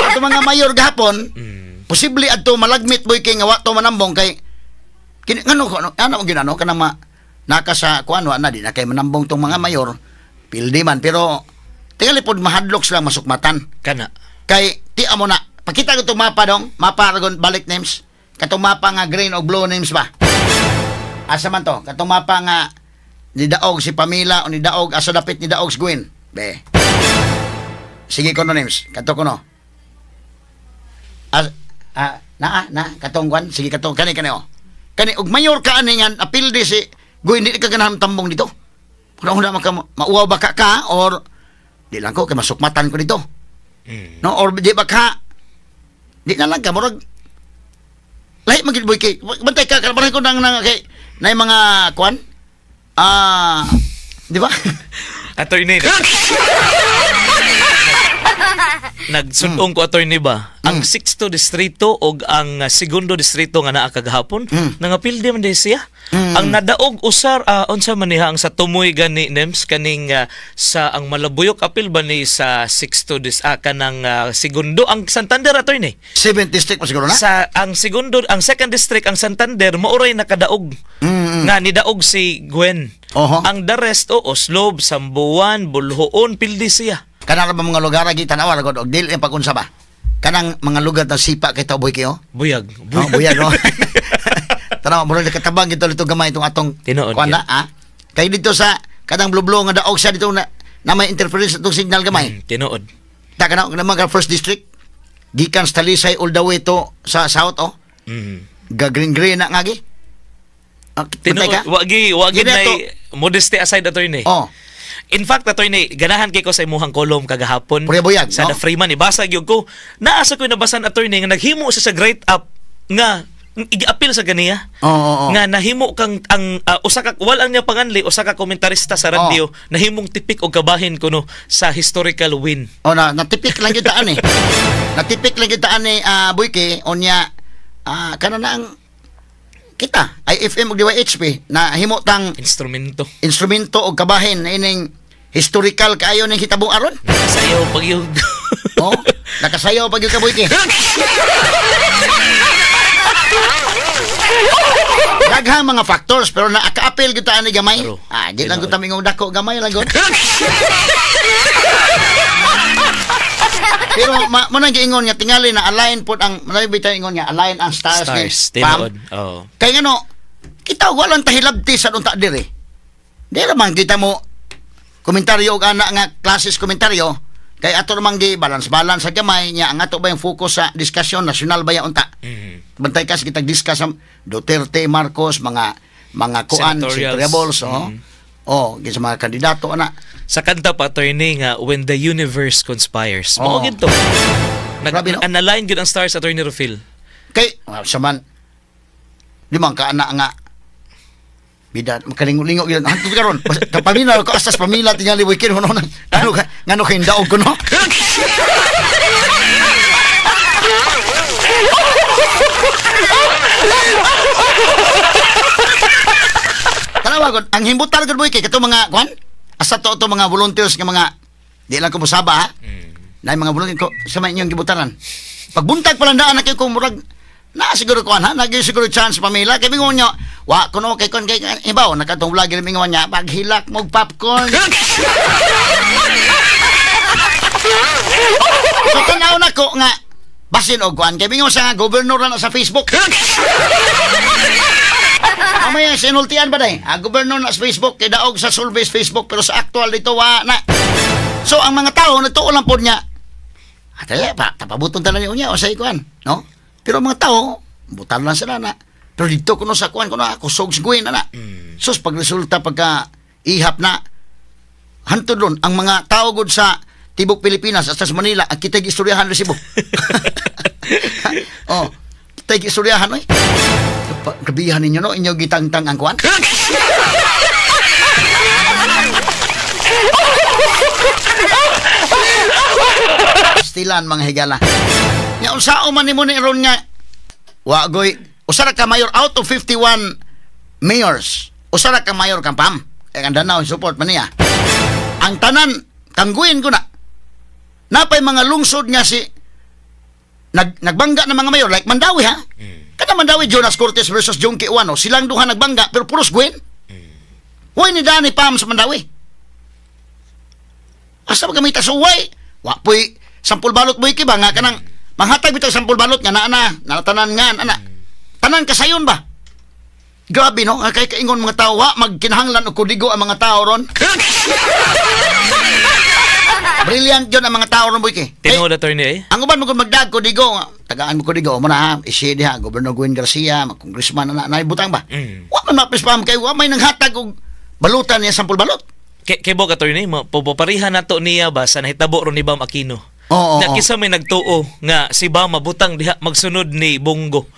Ato mga mayor gahapon, posible adto malagmit boy kay nga wa to manambong kay kini ngano ko ano ginano kanang naka sa kuan wa na di na kay manambong tong mga mayor pildi man pero tingali pod mahadlok sila masukmatan kana kay ti amo na pakita ko tong mapa dong mapa ragon balik names katong mapa nga green o blue names ba asa man to katong mapa nga nidaog si Pamela o nidaog asa dapit nidaog si Gwen be sige kono names kato kono na katong kwan sige katong kani kani oh kani og mayor ka ani nga apildi si Gwen di ka ganahan tambong dito una man ka mauwaw ba ka or di lang ko kay masukmatan ko dito. No or di ba ka di na lang ka murag lahi man gid boy kay bantay ka karon ko nang kay nay mga kwan di ba? Attorney, nagsunong ko attorney ba ang 6th distrito og ang segundo distrito nga naa kagahapon nangapildi man di siya. Ang nadaog usar unsa man niya ang sa tumoy gani nems kaning sa ang Malabuyok apil ba ni sa 6th dis kanang segundo ang Santander attorney 7th district pa siguro na sa ang segundo ang second district ang Santander maoray nakadaog nga nidaog si Gwen. Ang the rest o Oslob, Sambuan, Bulhoon pildi siya. Kanara ba mga lugar gi tan-awa ra gud og dili ang pagunsa ba. Kanang mga lugar na sipa kay tao, boy kayo. Buyag. Oh, buyag no. Tanaw mo katabang gito dito gamay itong atong Tinuod, kuan na, ah. Kay dito sa kanang blublo nga daog sa dito na, na may interference atong signal gamay. Tinuod. Ta kana naman ka first district gikan sa Talisay all the way to sa south oh. Ga green green na nga gi. Ah, bantay ka? Tinuod. Wagi Gini na ato. modesty aside, attorney. Oh. In fact, attorney, ganahan kay ko sa imuhang kolom kagahapon. Purya buyag, sa no? The Freeman, ibasa gyud ko. Naa sa ko nabasan, attorney, nga naghimo siya sa great up nga igi-appeal sa ganiya. Oo. Nga nahimo kang ang usa ka wal ang niya panganli usa ka komentarista sa radyo nahimong tipik og kabahin kuno sa historical win. Oh na natipik lang gyud taan eh. Natipik lang gyud taan eh, Boyke, unya kana na ang kita IFM ug DYHP na himo tang instrumento. Instrumento og kabahin na ining historical kaayo ning hitabong aron. Sayo pagyug. Oh, nakasayaw pag ka, Boyke. Daghang mga factors pero naaka-appeal gyud ta ani gamay. True. Ah, di lang Tinuod. gud ta mingong dako gamay lang gud. Pero mo nang giingon nga tingali na align pod ang malay bitaw ingon nga align ang stars, ni Stars, Pam. tinuod. Oo. Kay ngano kita walang tahilabti sa unta diri. Di ra man kita mo komentaryo og ana nga klases komentaryo kay ato namang gi balance balance sa gamay nya ang ato ba yung focus sa diskusyon nasyonal ba ya unta. Bantay kas kita discuss sa Duterte, Marcos, mga kuan, Senatorials. senatoriables, oh. Oh, sa mga kandidato ana. Sa kanta pa, attorney, nga when the universe conspires. Mao Oo. gid to. Grabe, no? Nag-align gyud ang stars, Attorney Rufil. Kay sa man di man ka ana nga bida makalingo-lingo gyud hantod karon pamilya ko asas pamilya tingali weekend kuno ngano ka ngano kay daog kuno. Tanawa gud ang himbutar gud boy kay katong mga kuan asa to to mga volunteers nga mga di lang ko mosaba ha. Na mga volunteer ko sa may inyong gibutaran. Pagbuntag pa lang daan na kayo kung murag na siguro kuan ha, nagi siguro chance pamilya kay mingon nyo wa kuno kay kon kay ibaw nakatong vlogger mingon niya paghilak mo popcorn. So tanaw na ko nga basin og kuan kay mingon sa gobernador na sa Facebook. Mamaya sinultian ba day? Ah, gobernador na sa Facebook kay daog sa surveys Facebook pero sa actual dito wa na. So ang mga tao nagtuo lang pod niya. Atay pa tapabuton tanan niya unya o sa ikuan, no? Pero ang mga tao butan lang sila na. Pero dito kuno sa kuan kuno ako kusog sa guin ana. Sus pagresulta pagka ihap na hantod ron ang mga tao gud sa tibok Pilipinas hasta sa Manila ang kita'y istoryahan resibo. Oh, kita'y istoryahan oy. Grabihan ninyo no, inyo gitangtang ang kuan. Stilan mga higala. Nya unsao man nimo ni ron nga wa goy usa ra ka mayor out of 51 mayors. Usa ra ka mayor kang Pam. Kay ang Danao support man niya. Ang tanan kangguin ko na. Napay mga lungsod nga si nagbangga ng mga mayor like Mandawi ha. Kada Mandawi Jonas Cortez versus Junkie Uano, silang duha nagbangga pero puros Gwen. Way ni Danny Pam sa Mandawi. Asa ba gamita so way? Wa poy sampul balot boy kiba nga kanang manghatag bitag sampul balot nga naa na natanan nga ana. Tanan kasayon ba? Grabe no, nga kay kaingon mga tao wa magkinahanglan og kodigo ang mga tao ron. Brilliant yun ang mga tao ron boy ki. Tinuod, attorney eh. Ang uban mo kung magdag kodigo, tagaan mo kodigo mo na ha, isi diha Governor Gwen Garcia, mag-congressman na na butang ba. Wa man mapis pa kay wa may nanghatag og balutan niya sampul balot. Kay Bok, attorney, paparihan nato niya ba sa nahitabo ron ni Bam Aquino. Oo, Na oo. kisa may nagtuo nga si Bam mabutang diha magsunod ni Bongo.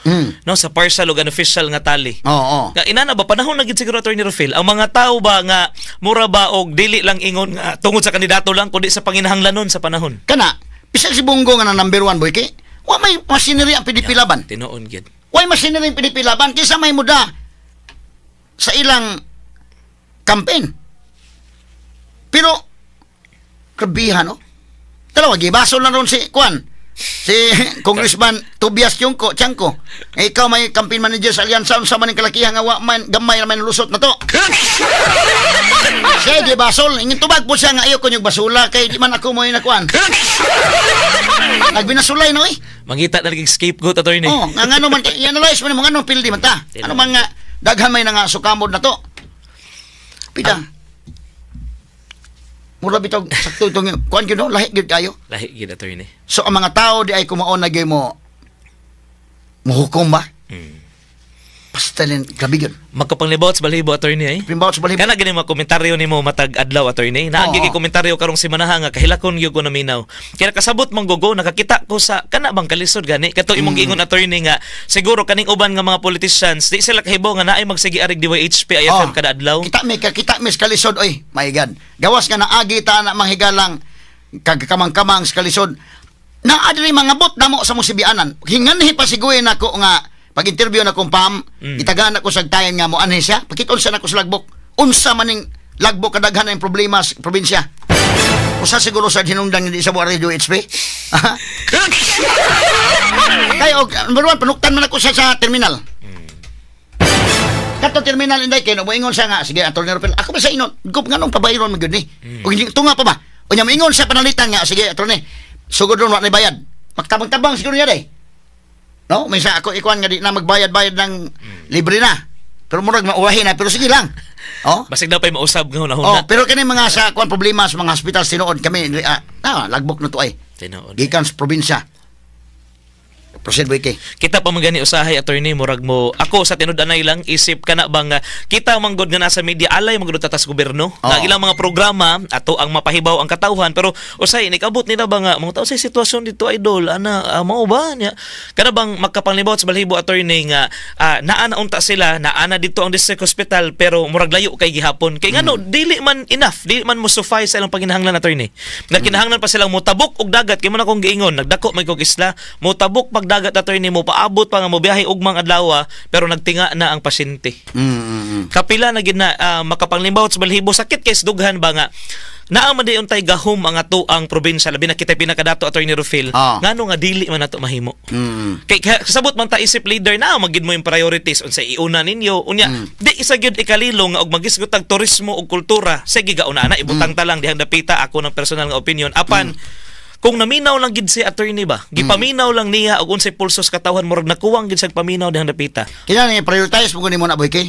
No, sa partial ug unofficial nga tali. Oo. Nga inana ba panahon na gid siguro, Attorney Rufil ang mga tao ba nga mura ba og dili lang ingon nga tungod sa kandidato lang kundi sa panginahanglanon sa panahon. Kana bisag si Bongo nga na number 1 boy kay wa may machinery ang PDP laban. Tinuon gid. Way machinery ang PDP laban kaysa may muda sa ilang campaign. Pero grabihan no. Dalawa gibaso lang ron si Kuan. Si Congressman Tobias Tiongco, Tiangco. Eh, ikaw may campaign manager sa Alyansa, unsa man ang kalakihan nga wa man gamay ra man lusot na to. Siya di basol, ingin tubag po siya nga ayaw ko niyog basula kay di man ako mo inakuan. Nagbinasulay no eh. Mangita na naging scapegoat, attorney. Oh, nga ngano man i-analyze man mo nganong pildi man ta. Ano man nga daghan may na nga sukamod na to. Pida. Mura bitaw sakto itong kuan gyud no, lahi gyud kayo. Lahi gyud, attorney. So ang mga tao di ay kumaon na gyud mo muhukom ba? Basta rin, grabe gyud. Magkapanglibot sa balhibo, attorney ay. Primbawat sa balhibo. Kana gani mga komentaryo nimo matag adlaw, attorney. Naagi kay komentaryo karong simanaha nga kahilakon gyud ko naminaw. Kaya kasabot man gogo nakakita ko sa kana bang kalisod gani kato imong giingon, attorney, nga siguro kaning uban nga mga politicians di sila kahibaw nga naay magsige arig DYHP IFM Oh, kada adlaw. Kita mi sa kalisod oy. My God. Gawas nga naagi ta na manghigalang kagkamang-kamang sa kalisod. Naa diri mga bot namo sa mong sibianan. Hinganhi pa siguin nako nga pag-interview na kong pam, itagaan ako sa time nga mo anhi siya. Pakiton sa nako sa lagbok. Unsa maning lagbok kadaghan ang problema sa probinsya. Usa siguro sa hinungdan hindi sa buwan Radio HP. Kay og number one, panuktan man ako siya sa terminal. Kato terminal inday kay moingon siya nga sige, Attorney Rufil, ako ba sa inon gup nganong pabayron man gyud ni ug hindi tunga pa ba unya moingon siya panalitan nga sige, attorney, sugod ron wa na bayad, magtabang-tabang siguro niya day no. Minsan ako ikuan nga di na magbayad-bayad ng libre na pero murag mauwahi na pero sige lang, oh. Basig na pa'y mausab nga Oh, hunahuna. pero kani mga sa kuan problema sa mga hospital tinuod kami lagbok na to ay Tinuod. gikan sa probinsya. Proceed, Boy K. Kita pa man gani usahay, attorney, murag mo ako sa tinud-anay lang isip kana bang kita manggod nga nasa media alay manggod tatas gobyerno Oo. nga ang ilang mga programa ato ang mapahibaw ang katawhan, pero usay nikabot nila ba nga mga tao sa sitwasyon dito, idol ana, mao ba niya kana bang magkapanglibot sa balhibo, attorney, nga naa na unta sila, naa na dito ang district hospital pero murag layo kay gihapon kay ngano dili man enough, dili man mo suffice sa ilang panginahanglan, attorney, nga kinahanglan pa silang motabok og dagat kay mo na akong giingon nagdako may kog isla motabok pag dagat, attorney, mo paabot pa nga mobiyahe ugmang adlaw pero nagtinga na ang pasyente. Kapila na gid na makapanglimbawot sa balhibo, sakit kay dughan ba nga naa man di untay gahom ang ato ang probinsya, labi na kita pinakadato, Attorney Rufil, ngano nga dili man nato mahimo? Kay kasabot man ta isip leader na magid mo yung priorities unsa iuna ninyo unya di isa gyud ikalilo nga og magisgot tag turismo ug kultura, sige gauna na ibutang ta lang dihang dapita, ako ng personal nga opinion. Apan kung naminaw lang gid si attorney ba, gipaminaw lang niya og unsay pulsos katawhan, murag nakuwang gid sa paminaw dihang dapita. Kaya nga prioritize mo gani mo na, Boy K.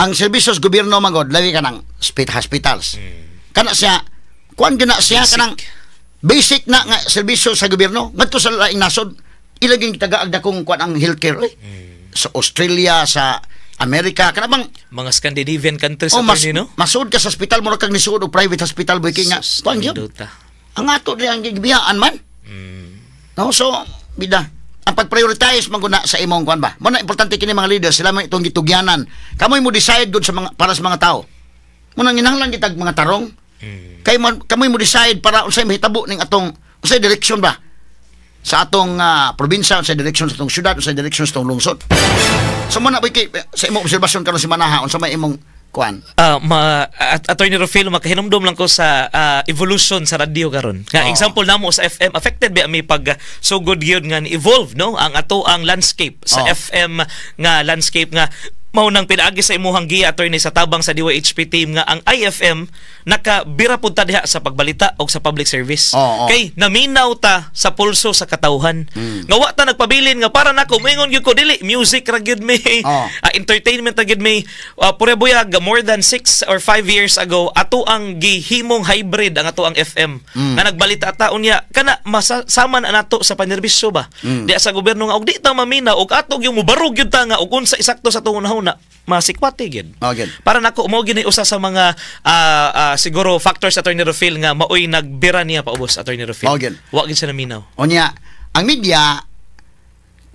Ang serbisyo sa gobyerno man gud labi ka ng hospitals. Kana siya kuan gyud na siya Basic. kanang basic na nga serbisyo sa gobyerno ngadto sa laing nasod ilaging tagaag dakong kuan ang healthcare eh. Sa Australia, sa Amerika, kana bang mga Scandinavian countries, oh, mas, attorney, no? Masud ka sa hospital mo kag nisuod og private hospital, Boy K, nga Sus, kuan gyud. nindota. Ang ato di ang gibiyaan man. No, so bida ang pag-prioritize man gud na sa imong kuan ba. Mo na importante kini mga leaders sila man itong gitugyanan. Kamoy mo decide gud sa mga para sa mga tao. Mo nang ginahanglan kitag mga tarong. Kay man kamoy mo decide para unsay mahitabo ning atong unsay direksyon ba sa atong probinsya, unsay direksyon sa atong syudad, unsay direksyon sa atong lungsod. So mo na, Boy K, sa imong obserbasyon karon si Manaha, unsa may imong kuan? Attorney Rufil, makahinumdum lang ko sa evolution sa radyo karon. Nga example namo sa FM, affected ba mi pag sugod gyud nga ni-evolve no ang ato ang landscape sa FM nga landscape nga mao nang pinaagi sa imuhang giya, attorney, sa tabang sa DYHP team nga ang IFM nakabira pud ta diha sa pagbalita og sa public service. Oo, oo. Kay naminaw ta sa pulso sa katawhan. Nga wa ta nagpabilin nga para nako moingon gyud ko dili music ra gyud mi. Entertainment ra gyud mi. Pure buyag more than 6 or 5 years ago ato ang gihimong hybrid ang ato ang FM. Nga nagbalita ta unya kana masama na nato sa panerbisyo ba. Di sa gobyerno nga og di ta maminaw og ato gyud mobarog gyud ta nga og unsa isakto sa atong hunahuna masikwate gyud. Oh, gyud. Para nako mao gyud ni usa sa mga siguro factors, Attorney Rufil, nga maoy nagbira niya paubos, Attorney Rufil. Mao gyud. Wa gyud siya naminaw. Unya, ang media,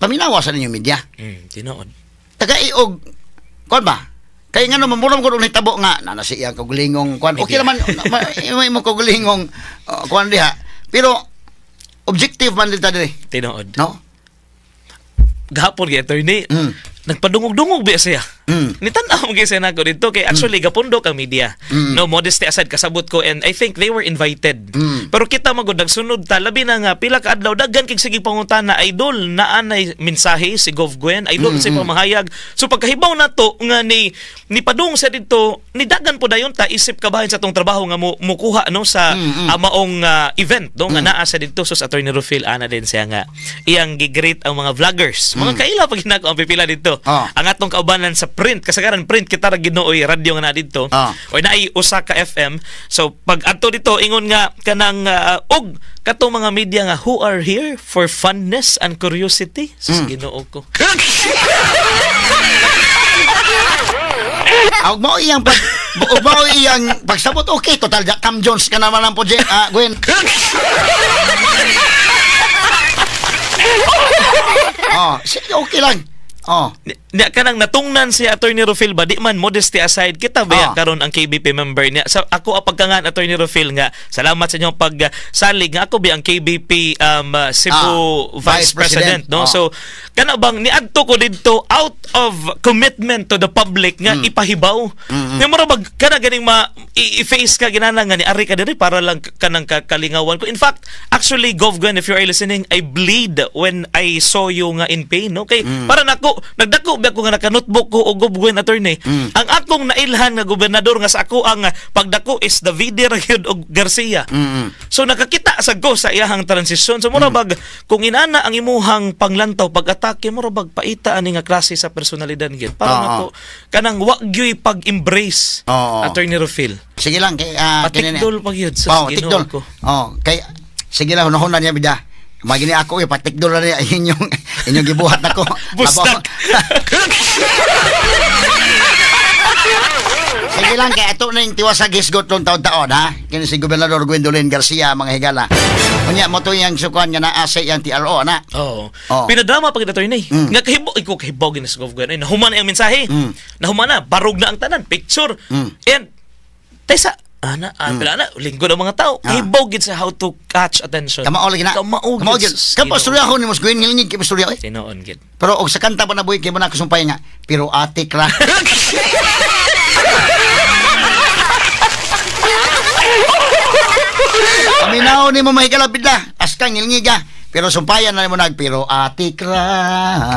paminawa sa ninyo media. Tinuod. Taga-iog, kuan ba? Kay nga naman, murang ko nitabo nga, na nasi iyang kagulingong, kuan. Okay naman, imo kagulingong, kuan diha. Pero, objective man dito diri. Tinuod. No? Gahapon gyud, attorney. Nagpadungog-dungog biya siya. Nitan-aw gyud siya nako didto kay actually gapundok ang media. No, modesty aside, kasabot ko and I think they were invited. Pero kita magud nagsunod ta, labi na nga pila ka adlaw daghan kay sige pangutana, "Idol, naa nay mensahe si Gov Gwen? Idol, sa pamahayag?" So pagkahibaw nato nga ni ni padung sa didto, ni dagan po dayon ta isip kabahin sa tong trabaho nga mo mukuha, no, sa maong event, no, nga naa sa didto. So sa Attorney Rufil, ana din siya nga iyang gi-greet ang mga vloggers. Mga kaila pag hinako ang pipila didto. Ang atong kaubanan sa print, kasagaran print, kita ra Ginooy radyo nga na didto. Or naay usa ka FM. So pag adto dito, ingon nga kanang og katong mga media nga who are here for funness and curiosity. Sus, Ginoo ko. Og mao iyang pag og mao iyang pagsabot, okay, total Cam Jones ka naman lang po, Gwen. Oh, sige, okay lang. Oh. Niya kanang natungnan si Attorney Rufil ba, di man modesty aside, kita ba karon ang KBP member niya sa ako apagkangan Attorney Rufil nga salamat sa inyong pagsalig nga ako bi ang KBP Cebu Vice President, no? So kana bang niadto ko didto out of commitment to the public nga ipahibaw. Nga mura bag kana ganing ma i-face ka ginana nga ni ari ka diri para lang kanang kalingawan ko. In fact, actually, Gov Gwen, if you are listening, I bleed when I saw you nga in pain, no? Kay para nako nagdako ba ko nga naka-notebook ko og Gov Gwen, attorney. Ang akong nailhan nga gobernador nga sa ako ang pagdako is Davide ra gyud og Garcia. So nakakita sa go sa iyahang transisyon. So mura bag kung inana ang imuhang panglantaw pag-atake, mura bag paita ani nga klase sa personalidad gyud. Para nako kanang wa gyuy pag-embrace, Attorney Rufil. Sige lang kay patikdol pa gyud sa Ginoo ko. Oh, kay sige lang hunahuna niya bida. Magini ako eh, patikdol na niya inyong gibuhat nako. Bustak. Sige lang kay ato ning tiwasag hisgot ron taon-taon, ha. Kini si Gobernador Gwendolyn Garcia, mga higala. Unya mo to iyang sukuan nga naa sa iyang TRO na. Oo. Pinadrama pa kita, attorney. Nga kahibo iko kahibaw gini sa Gov Gwen. Ay, nahuman na iyang mensahe. Nahuman na, barog na ang tanan, picture. And taysa ana, pila na, lingkod ang mga tao. Kahibaw gid sa how to catch attention. Kamao lagi na. Kamao gid. Kamao istorya ko ni Mos Gwen ngilingig kay istorya oy. Tinuon gid. Pero og sa kanta pa na buhi kay mo na kusumpay nga, pero atik ra. Paminaw ni mo mahigalapid na. Askang ngilingig ka. Pero sumpayan na mo nag, pero atik ra.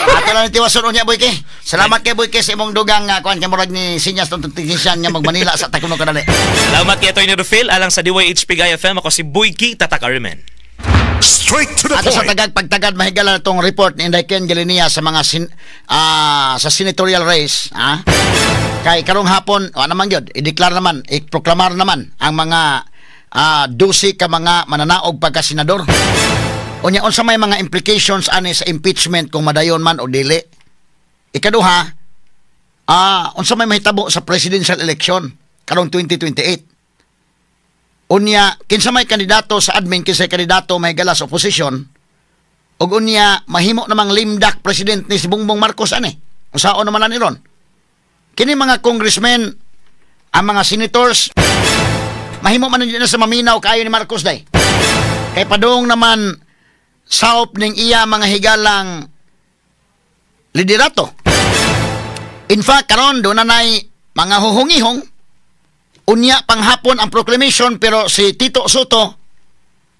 Ato lang tiwason unya, Boyke. Salamat kay Boyke sa imong dugang kuan kay murag ni sinyas tong technician nga magmanila sa takuno kadali. Salamat kay Attorney Rufil alang sa DYHP Gaya FM. Ako si Boyke Tatak Arimen. Straight to the Ato point. Sa tagag pagtagad mahigala na tong report ni Inday Ken Galinia sa mga sa senatorial race, ha? Kay karong hapon, wa naman gyud, i-declare naman, i-proklamar naman ang mga 12 ka mga mananaog pagka senador. Unya unsa may mga implications ani sa impeachment kung madayon man o dili. Ikaduha, unsa may mahitabo sa presidential election karong 2028. Unya kinsa may kandidato sa admin, kinsa kandidato may gala sa opposition, ug unya mahimo namang limdak president ni si Bongbong Marcos ani. Unsaon naman ani ron? Kini mga congressmen, ang mga senators, mahimo man na sa maminaw kaayo ni Marcos day. Kay padung naman saop ning iya mga higalang liderato. In fact, karon doon na nay mga huhungihong. Unya panghapon ang proclamation, pero si Tito Soto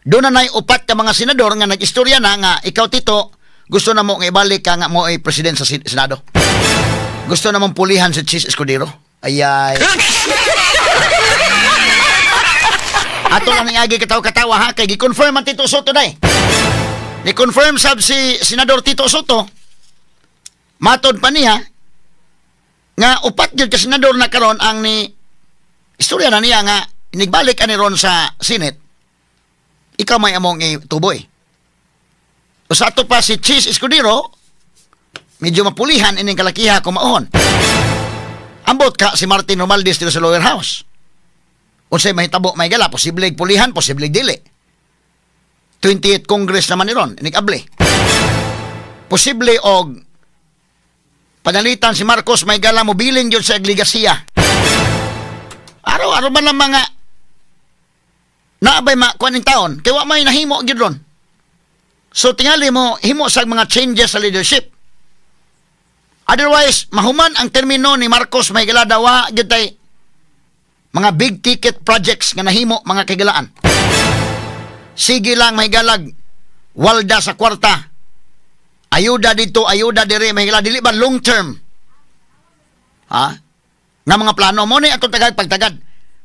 doon na nay upat ka mga senador nga nag-istorya na nga ikaw Tito, gusto na mo nga ibalik ka nga mo ay president sa Senado. Gusto na mong pulihan si Chiz Escudero. Ayay. Ato lang ang agi katawa-katawa ha, kay gi-confirm ang Tito Soto day. Ni-confirm sab si Senador Tito Soto, matod pa niya, nga upat gyud ka senador na karon ang ni istorya na niya nga nigbalik ani ron sa Senate, ikaw may among ituboy. O sa ato pa si Chiz Escudero, medyo mapulihan ining kalakiha kung maohon. Ambot ka si Martin Romualdez dito sa lower house. Unsay mahitabo may gala, posible pulihan, posible dili. 28 Congress naman ni ron, inikable. Posible og panalitan si Marcos may gala mobilin yun sa ligasiya. Araw-araw man ang mga naabay makuha ng taon, kaya wa may nahimo gyud ron. So tingali mo himo sa mga changes sa leadership. Otherwise, mahuman ang termino ni Marcos, mahigala, wa gyud tay mga big ticket projects nga nahimo, mga kahigalaan. Sige lang, mahigalag, walda sa kwarta. Ayuda dito, ayuda dire, mahigala, dili ba long term? Ha? Nga mga plano mo ni atong tagad pagtagad.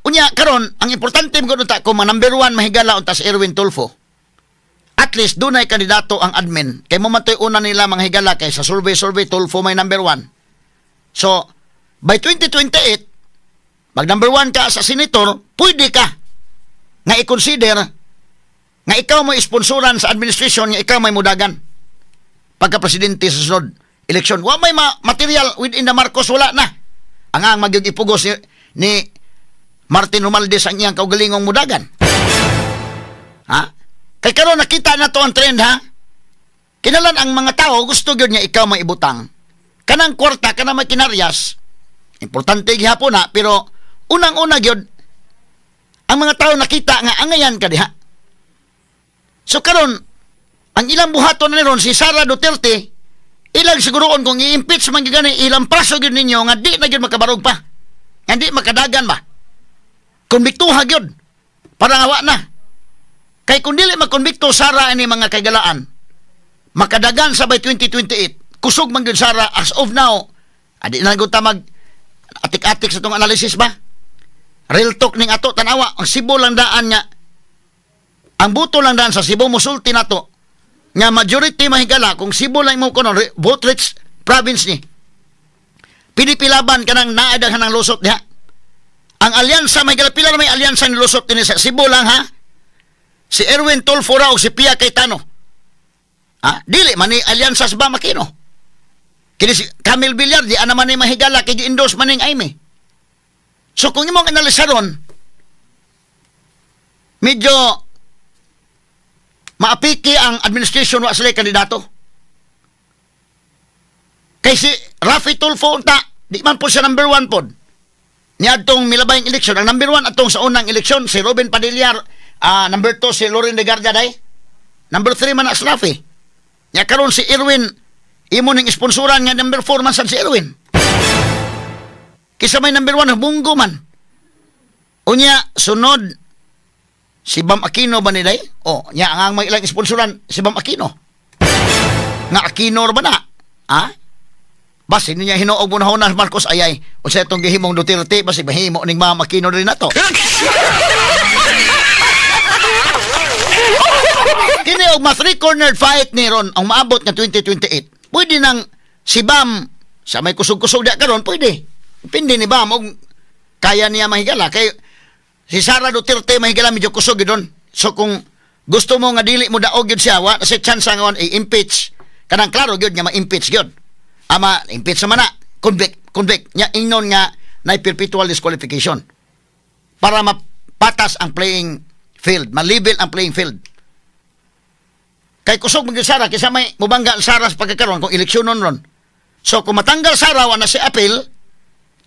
Unya karon ang importante mo unta kung number 1, mahigala, unta si Erwin Tulfo. At least dunay kandidato ang admin. Kay mo man to'y una nila, mga higala, kay sa survey survey, Tulfo may number 1. So by 2028, mag number 1 ka sa senator, pwede ka nga i-consider nga ikaw mo sponsoran sa administration, nga ikaw may mudagan pagka presidente sa sunod eleksyon. Wa may material within the Marcos, wala na. Ang magyug ipugos ni Martin Romualdez ang iyang kaugalingong mudagan. Ha? Kay karon nakita na to ang trend, ha. Kinalan ang mga tao gusto gyud nga ikaw may ibutang. Kanang kwarta, kanang may kinaryas, importante gihapon na, pero unang-una gyud ang mga tao nakita nga angayan ka diha. So karon ang ilang buhaton na ron si Sara Duterte, ilang siguroon kung i-impeach man gyud gani, ilang paso gyud ninyo nga di na gyud makabarog pa. Nga di makadagan ba. Konbiktuha gyud. Para nga wa na. Kay kung dili makonbikto Sara ini, mga kaigalaan, makadagan sa by 2028, kusog man gyud Sara as of now. Adi na gud ta mag atik-atik sa tong analysis ba? Real talk ning ato tanawa, ang Cebu lang daan nga ang buto lang daan sa Cebu musulti nato nga majority, mahigala, kung Cebu lang mo kuno vote rich province ni. Pinipilaban kanang naay daghan ng lusot diha. Ang alyansa, mahigala, pila na may alyansa ni lusot dinhi sa Cebu lang, ha. Si Erwin Tulfo ra og si Pia Cayetano. Ha? Dili man ni alyansa sa Bam Aquino. Kini si Camille Villar di ana man ni, mahigala, kay gi-endorse man ning Imee. So kung imong analisaron, medyo maapiki ang administration, wa sila kandidato. Kay si Raffy Tulfo unta, di man po siya number 1 pod niadtong milabayng eleksyon. Ang number 1 atong sa unang eleksyon si Robin Padilla, number 2 si Loren Legarda day. Number 3 man na si Raffy. Nya karon si Erwin imo ning sponsoran nga number 4 man sad si Erwin. Kisa may number 1, Bong Go man. Unya sunod si Bam Aquino ba ni day? Oh, nya ang may ilang sponsoran si Bam Aquino. Nga Aquino ba na? Ha? Basi niya hinuog mo na Marcos ayay. Unsa itong gihimong Duterte, basi mahimo ning Bam Aquino rin na to. Kini og ma three-cornered fight ni ron ang maabot nga 2028. Pwede nang si Bam sa may kusog-kusog diya karon, pwede. Pindi ni Bam og kaya niya, mahigala, kay si Sara Duterte, mahigala, medyo kusog gyud. So kung gusto mo nga dili mo daog gyud siya, wa na siya chance nga i-impeach. Kanang klaro gyud nga ma-impeach gyud. Ama impeach naman na, convict, convict nya ingnon nga na perpetual disqualification para mapatas ang playing field, ma-level ang playing field. Kay kusog man gyud Sara kaysa may mubangga Sara sa pagkakaroon kung eleksyonon ron. So kung matanggal Sara, wa na si appeal,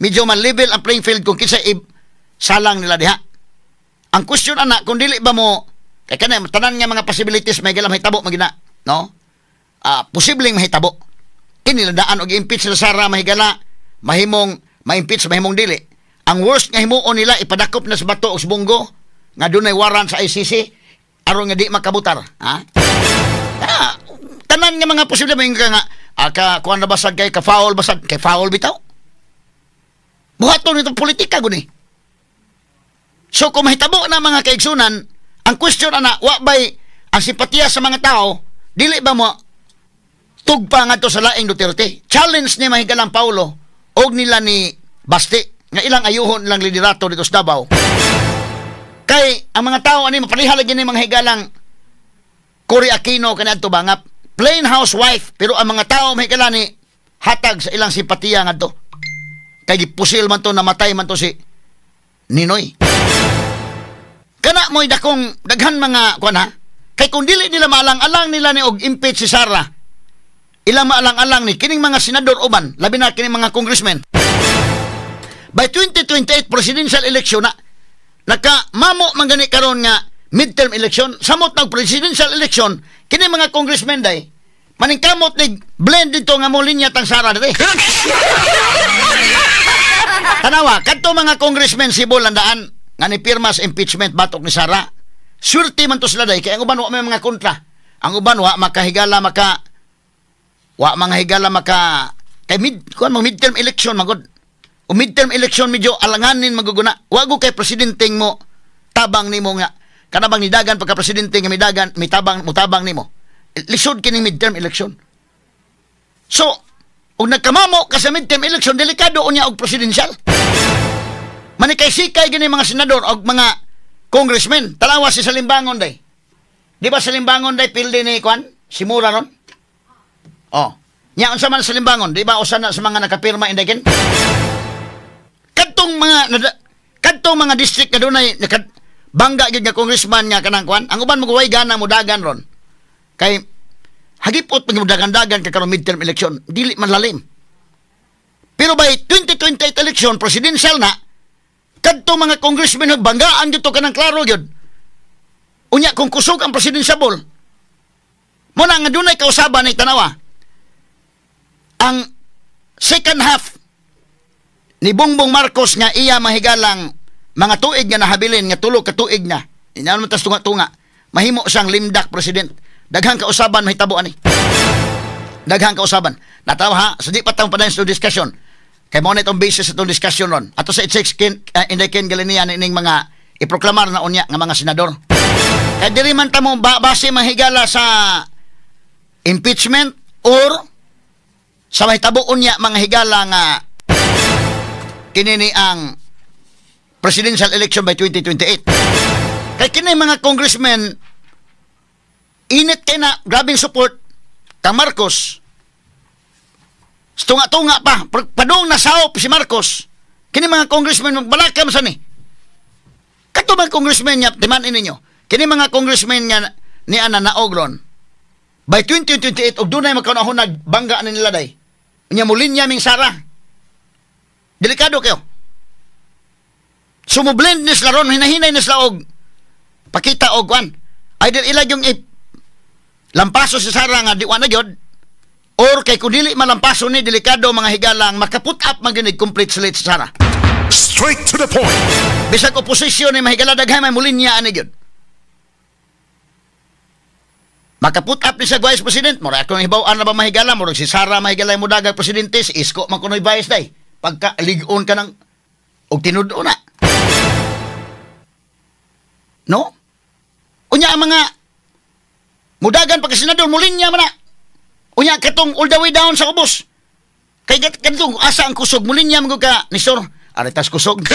medyo man-level ang playing field kung kinsa salang nila diha. Ang question ana kung dili ba mo kay kanay tanan nga mga possibilities may galam mahitabo magina, no? Posibleng mahitabo. Kini daan og impeach sila Sara, mahigala, mahimong ma-impeach, mahimong dili. Ang worst nga himuon nila, ipadakop na sa bato og sa Bong Go nga dunay warrant sa ICC aron nga di makabutar, ha? Tanan nga mga posible may nga ka kuan na basag kay ka foul, basag kay foul bitaw. Buhaton nitong politika guni. So kung mahitabo na, mga kaigsunan, ang question ana, wa bay ang simpatiya sa mga tao, dili ba mo tugpa ngadto sa laing Duterte? Challenge ni, mahigalang, Paulo og nila ni Basti nga ilang ayuhon lang liderato dito sa Davao. Kay ang mga tao ani mapaliha lagi ni, mga higalang, Cory Aquino kaniadto ba nga plain housewife, pero ang mga tao, mahigala, ni hatag sa ilang simpatiya ngadto. Kay gipusil man to, namatay man to si Ninoy. Kana mo'y dakong daghan mga kuan, ha. Kay kung dili nila maalang-alang nila ni og impeach si Sara, ilang maalang-alang ni kining mga senador uban, labi na kining mga congressmen. By 2028 presidential election na naka mamo man gani karon nga midterm election, samot nag presidential election, kini mga congressmen day maningkamot ni blend dito nga mo linya tang Sara diri. Tanawa, kadto mga congressmen Cebu landaan nga ni pirma sa impeachment batok ni Sara. Swerte man to sila day kay ang uban wa may mga kontra. Ang uban wa makahigala maka wa mga higala maka kay mid kuan mga midterm election magod. O midterm election medyo alanganin maguguna. Wa go kay presidenteng mo tabang nimo nga kana bang nidagan pagka presidente nga midagan mitabang mutabang nimo. Lisod kining midterm election. So, ug nagkamamo ka sa midterm election, delikado unya og presidential. Manikay sikay gini mga senador og mga congressmen. Tanawa si Salimbangon day. Di ba Salimbangon day pildi ni kuan? Si Mura ron? Oh. Nya unsa man Salimbangon, di ba usa na sa mga nakapirma indagen? Kadtong mga district nga dunay bangga gyud nga congressman nga kanang kuan, ang uban maguway gana mo dagan ron. Kay hagipot pag dagan-dagan ka karon midterm election, dili man lalim. Pero by 2028 election presidential na, kadto mga congressmen banggaan dito kanang klaro gyud. Unya kung kusog ang presidential, mo na nga dunay kausaban ni tanawa. Ang second half ni Bongbong Marcos nga iya mahigalang mga tuig nga nahabilin nga tulo ka tuig na. Inano man tas tunga-tunga, mahimo siyang limdak president. Daghang kausaban mahitabo ani. Daghang kausaban. Natawa ha, so di pa tang padayon sa discussion. Kay mo na itong basis sa itong discussion ron. Ato sa 86 kin inday ken galinian ining mga iproklamar na unya nga mga senador. Kay diri man ta mo base mahigala sa impeachment or sa mahitabo unya mga higala nga kini ni ang presidential election by 2028. Kay kini mga congressmen init kay na grabing support kang Marcos. Tunga-tunga pa padung nasaop si Marcos. Kini mga congressmen magbalakam sa ni. Kato mga congressmen nga timan ninyo. Kini mga congressmen nga ni ana naog ron. By 2028 og dunay magkaunahon bangga ani nila day. Unya mulinya ming Sara. Delikado kayo. Sumublend ni sila ron, hinahinay ni sila og pakita og kwan. Either ilag yung lampaso si Sara nga di wa na gyud, or kay kun dili malampaso ni delikado mga higalang makaput up man gyud complete slate si Sara. Straight to the point. Bisag oposisyon ni mahigala daghay may mulinya ani gyud. Makaput up ni sa vice president mo ra akong hibaw-an na ba mahigala mo si Sara mahigala mo dagag presidente si Isko man kunoy vice day. Pagka lig-on ka ng og tinud-o na. No? Unya ang mga mudagan pagka senador mulinya man na. Unya katong all the way down sa ubos. Kay kadtong asa ang kusog mulinya man ka ni sir. Aretas kusog.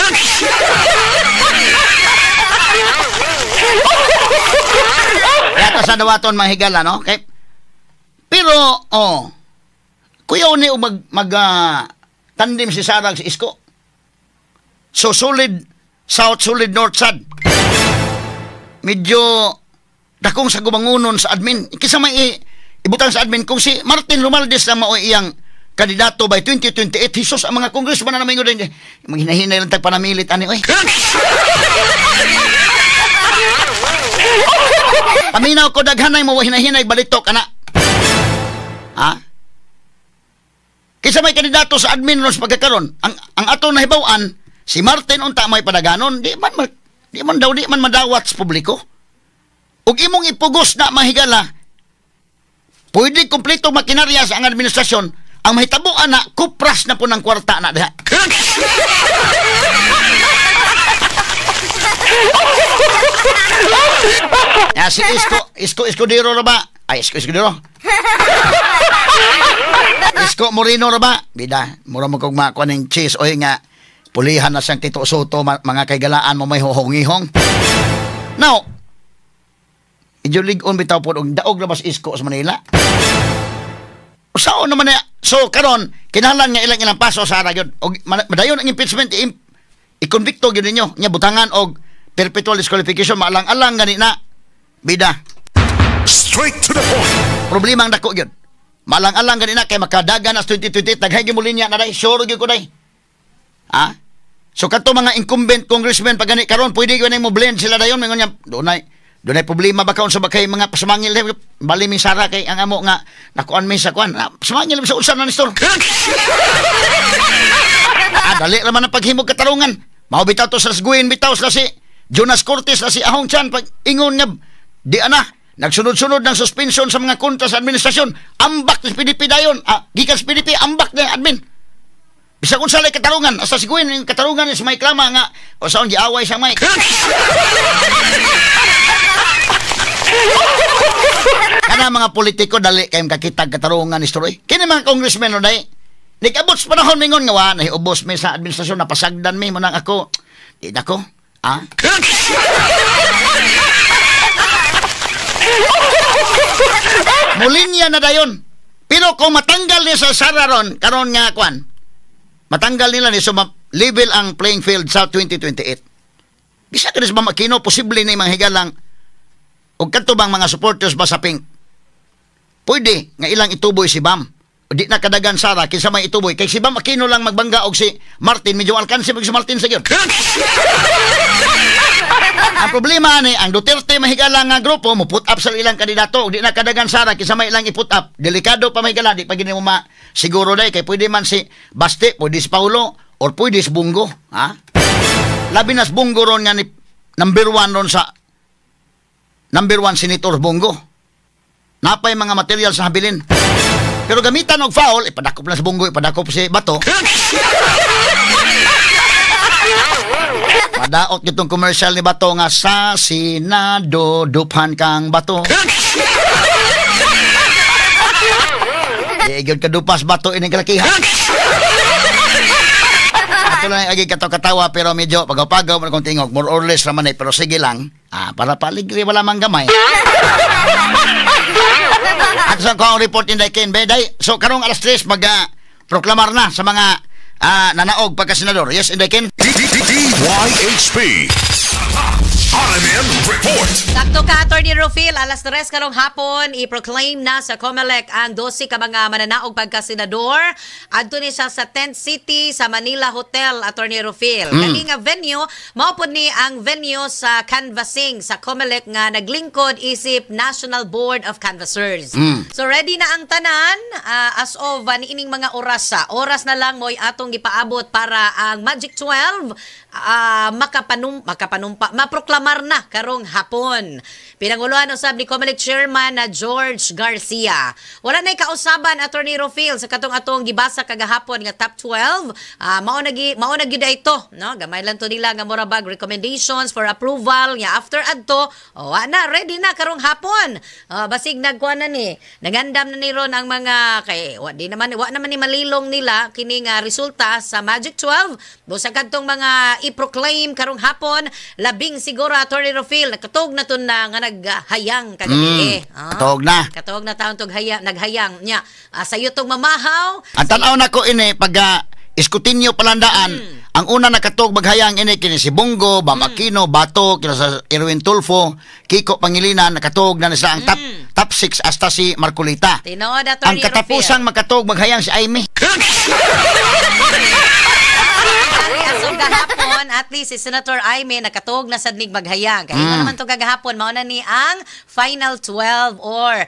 Yata sa dawaton mga higala, no? Kay pero oh, kuyaw ni mag tandem si Sara si Isko. So solid south, solid north sad. Medyo dakong sa gumangunon sa admin. Kisa may ibutang sa admin kung si Martin Romualdez na mao iyang kandidato by 2028, Jesus ang mga congressman na namingo din. Maghinahinay lang tag panamilit ani oy. Paminaw ko daghanay mo hinahinay balitok ana. Ha? Kisa may kandidato sa admin ron sa pagkakaron, ang ato nahibaw-an si Martin unta may padaganon, di man daw di man madawat sa publiko. Ug imong ipugos na mahigala, pwede kumpleto makinarya sa ang administrasyon, ang mahitabuan na kupras na po ng kwarta na diha. Ya, si Isko Escudero ra ba? Ay, Isko Escudero. Isko Moreno ra ba? Bida, mura mo kog makuha ning cheese oy nga pulihan na siyang Tito Soto, mga kaigalaan mo may hohongihong. Now, medyo lig-on bitaw po og daog na ba si Isko sa Manila? Usaon naman niya. So karon kinahanglan nga ilang paso sa ara gyud. Og madayon ang impeachment, i-convicto gyud ninyo nya butangan og perpetual disqualification, maalang-alang gani na. Bida. Straight to the point. Problema ang dako gyud. Maalang-alang gani na kay makadagan as 2028 daghay gyud mo linya na day, sure gyud ko day. Ha? So kadto mga incumbent congressmen pag gani karon pwede gyud mo blend sila dayon mingon niya dunay Dunay problema ba kaon sa bakay mga pasamangil bali mi Sara kay ang amo nga nakuan mi sa kuan. Pasamangil sa unsa na Nestor. Dali ra man ang paghimog katarungan. Mao bitaw to sa Sguin, bitaw sila si Jonas Cortez, sila si Ahong Chan pag ingon nga di ana nagsunod-sunod ng suspension sa mga kontra sa administrasyon. Ambak ni PDP dayon. Gikan sa PDP ambak ni admin. Bisag unsa lay katarungan, hasta si Gwen yung katarungan ni si Mike Lama nga o saon giaway sa Mike. Kana mga politiko dali kayong kakitag katarungan ni Stroy. Kini mga congressmen no day. Nigabot sa panahon mingon nga wa nahiubos mi sa administrasyon, napasagdan mi mo nang ako. Di nako. Ah? Mulinya na dayon. Pero kung matanggal ni sa Sara ron karon nga kwan. Matanggal nila ni so level ang playing field sa 2028. Bisa ka sa Bam Aquino, posible na yung mga higalang o kadto bang mga supporters ba sa Pink? Pwede nga ilang ituboy si Bam. O di na kadagan Sara kinsa may ituboy. Kay si Bam Aquino lang magbangga og si Martin, medyo alkansi pag si Martin sa gyud. Ang problema ni ang Duterte mahigala nga grupo mo put up sa ilang kandidato og di na kadagan Sara kinsa may ilang i-put up. Delikado pa mahigala di pa gini mo ma siguro day kay pwede man si Baste, pwede si Paulo or pwede si Bungo, ha? Labi na si Bungo ron nga ni number 1 ron sa number 1 Senator Bungo. Napay mga material sa habilin. Pero gamitan og foul, ipadakop na si Bungo, ipadakop si Bato. Madaot itong commercial ni Bato nga sa Senado, duphan kang Bato. Igod kadupas Bato ining kalakihan. Ato lang agi katawa pero medyo pagaw-pagaw man kong tingog, more or less raman eh, pero sige lang. Para paligri wala mang gamay. At sa ko ang report in Ken Beday. So karong alas 3 mag proklamar na sa mga nanaog pagka-senador. Yes, Inday Ken. DYHP RMN Report. Sakto ka, Attorney Rufil, alas 3 karong hapon, i-proclaim na sa COMELEC ang 12 ka mga mananaog pagka-senador. Adto ni siya sa Tent City sa Manila Hotel, Attorney Rufil. Kani nga venue, mao pod ni ang venue sa canvassing sa COMELEC nga naglingkod isip National Board of Canvassers. So ready na ang tanan as of niining mga orasa. Oras na lang mo'y atong gipaabot para ang Magic 12 makapanumpa maproklamar na karong hapon. Pinanguluhan usab ni COMELEC Chairman na George Garcia. Wala nay kausaban, Attorney Rufil, sa katong atong gibasa kagahapon nga top 12. Mao na gyud ito, no? Gamay lang to nila nga mura bag recommendations for approval nga after adto, oh, na ready na karong hapon. Basig nagkuan na ni. Nagandam na ni ron ang mga kay wa di naman wa naman ni malilong nila kini nga resulta sa Magic 12. Busa kadtong mga i-proclaim karong hapon, labing siguro Attorney Rufil nakatog na to na nga naghayang kagabi. Katog na. Katog na taon tog haya, naghayang nya. Sayo tong mamahaw. Ang tan-aw nako ini pag iskutinyo palandaan, ang una nakatog maghayang ini kini si Bungo, Bam Aquino, Bato, kini sa Erwin Tulfo, Kiko Pangilinan, nakatog na sila ang top 6 hasta si Marcolita. Tinuod, Attorney Ang katapusang makatog maghayang si Aimee. Gahapon, at least si Senator Aimee nakatuog na sad nig maghayang. Kaya naman to kagahapon, mao na ni ang final 12 or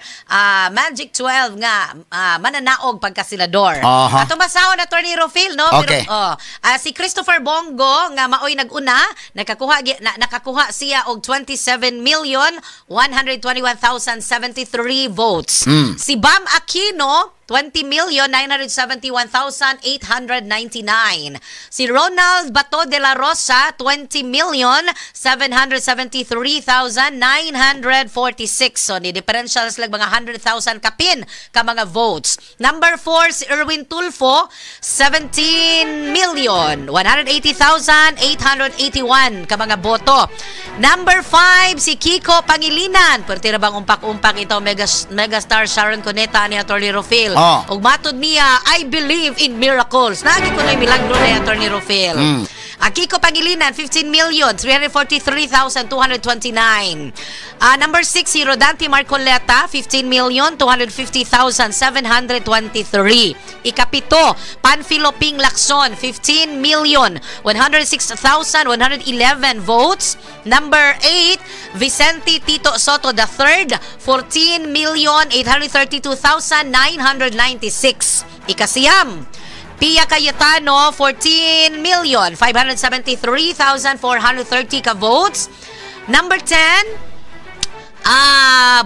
Magic 12 nga mananaog pagka-senador. Ato masahon, Attorney Rufil, no? Okay. Pero, si Christopher Bongo nga maoy nag-una, nakakuha siya og 27,121,073 votes. Si Bam Aquino 20,971,899. Si Ronald Bato de la Rosa, 20,773,946. So, ni differential sila mga 100,000 kapin ka mga votes. Number 4, si Erwin Tulfo, 17,180,881 ka mga boto. Number 5, si Kiko Pangilinan. Pwerte ra bang umpak-umpak ito, megastar Sharon Cuneta ni Attorney Rufil. Oh. Ug matod niya, I believe in miracles. Naagi ko na milagro na Attorney Rufil. Kiko Pangilinan, 15,343,229. Number 6, si Rodante Marcoleta, 15,250,723. Ikapito, Panfilo Ping Lacson, 15,106,111 votes. Number 8, Vicente Tito Soto III, 14,832,996. Ikasiyam, Pia Cayetano, 14,573,430 ka votes. Number 10,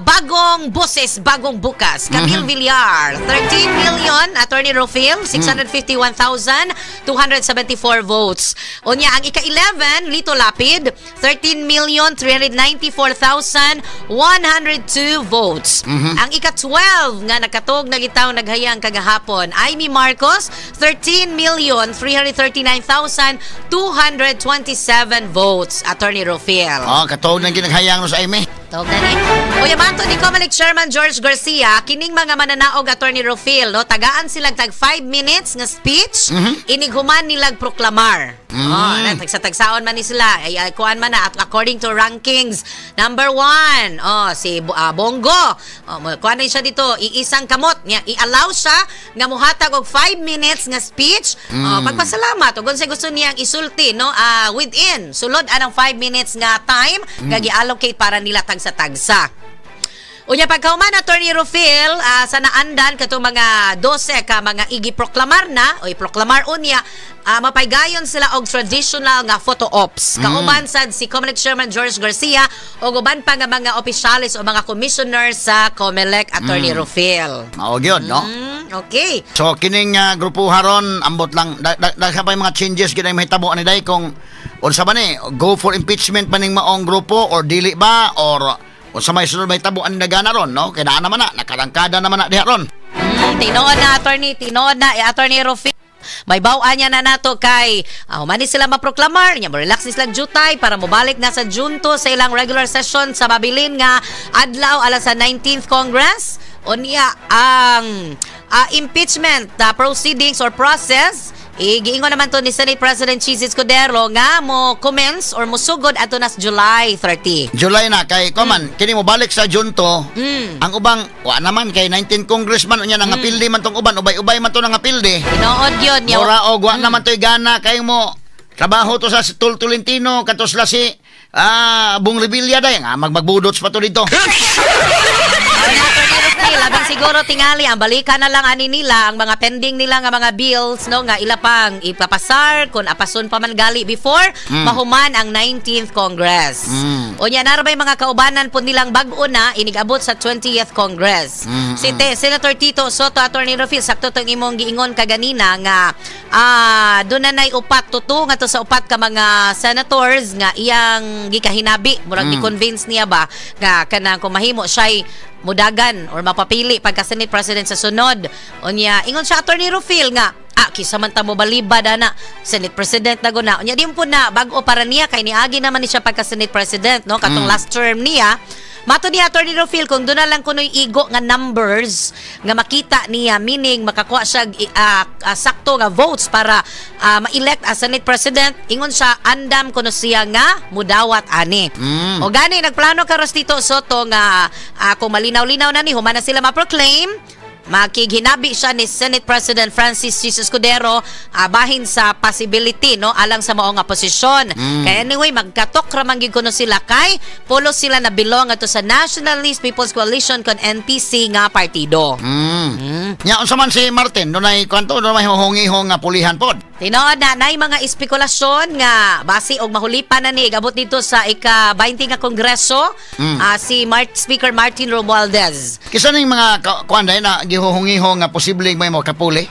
bagong boses, bagong bukas. Camille Villar, 13 million, Attorney Rofil, 651,274 votes. Unya, ang ika-11, Lito Lapid, 13,394,102 votes. Ang ika-12 nga nakatog nagitaw naghayang kagahapon, Amy Marcos, 13,339,227 votes. Attorney Rofil. Oh, katog nang ginaghayang no sa Amy. Tawag na ni. Uya, manto ni Comelec Chairman George Garcia, kining mga mananaog, Attorney Rofil, no, tagaan silang tag 5 minutes nga speech, inighuman nilag proklamar. Oh, na, tagsa-tagsaon man ni sila. Ay, ay, kuan man na, at according to rankings, number 1, oh, si Bongo. Oh, kuan na siya dito, iisang kamot niya, i-allow siya nga muhatag og 5 minutes nga speech. Oh, pagpasalamat ug unsay gusto niyang isulti, no, within sulod anang 5 minutes nga time nga gi-allocate para nila tagsa-tagsa. Unya pagkahuman, Attorney Rufil, sa naandan katong mga 12 ka mga igi-proklamar na o i-proklamar unya, mapaygayon sila og traditional nga photo ops. Kauban sad si Comelec Chairman George Garcia ug uban pa nga mga opisyales o mga commissioners sa Comelec, Attorney Rufil. Mao gyud, no? Okay. So kining grupo haron ambot lang daghan pa yung mga changes gyud ay mahitabo ani day kung unsa ba ni go for impeachment pa ning maong grupo or dili ba or unsa may sunod mahitabo ani nagana ron, no? Kay naa naman na nakarangkada naman na diha ron. Tinuod na, Attorney, tinuod na, Attorney Rufil. May baw-an niya na nato kay humani sila maproklamar niya, relax ni sila jutay para mobalik na sa June 2 sa ilang regular session sa babilin nga adlaw alas sa 19th Congress. Unya ang impeachment proceedings or process, igiingon naman to ni Senate President Chiz Escudero nga mo commence or musugod ato nas July 30. July na kay kuman kini mo balik sa June 2. Ang ubang wa naman kay 19 congressman unya nangapildi man tong uban, ubay-ubay man to nangapildi. Tinuod yun niya. Mura og wa naman to'y gana kay mo trabaho to sa Tul Tolentino katos la si Bong Revilla day nga magmagbudots pa to dito. Labing siguro tingali ang balikan na lang ani nila ang mga pending nila nga mga bills, no, nga ila pang ipapasar kung apason pa man gali before mahuman ang 19th Congress. Unya narabay mga kaubanan po nilang bag-o na inigabot sa 20th Congress. Si Senator Tito Soto, Attorney Rofil, sakto tong imong giingon kaganina nga doon na nay upat tuto nga to sa upat ka mga senators nga iyang gikahinabi, murag gi-convince niya ba nga kanang kung mahimo siya'y mudagan or mapapili pagka Senate President sa sunod. Unya ingon siya, Attorney Rufil, nga kisa man ta mo balibad ana Senate President na guna. Unya di po na bag-o para niya kay niagi naman ni siya pagka Senate President, no, katong last term niya. Mato niya, Attorney Rufil, kung doon na lang kuno'y igo nga numbers nga makita niya, meaning makakuha siya sakto nga votes para ma-elect as Senate President, ingon siya andam kuno siya nga mudawat ani. O gani nagplano karos Tito Soto nga kung malinaw-linaw na ni human na sila ma-proclaim, makighinabi siya ni Senate President Francis Jesus Escudero bahin sa possibility, no, alang sa mao nga posisyon. Kaya anyway magkatok ra man gyud kuno sila kay pulo sila na belong ato sa Nationalist People's Coalition kon NPC nga partido. Nya unsa man si Martin dunay kwanto dunay hongi-hong nga pulihan pod. Tinuod na nay mga espekulasyon nga base og mahulipan na ni gabot dito sa ika-20 nga kongreso si Speaker Martin Romualdez. Kisa ning mga kuan day na gihuhungihong nga posibleng may makapuli?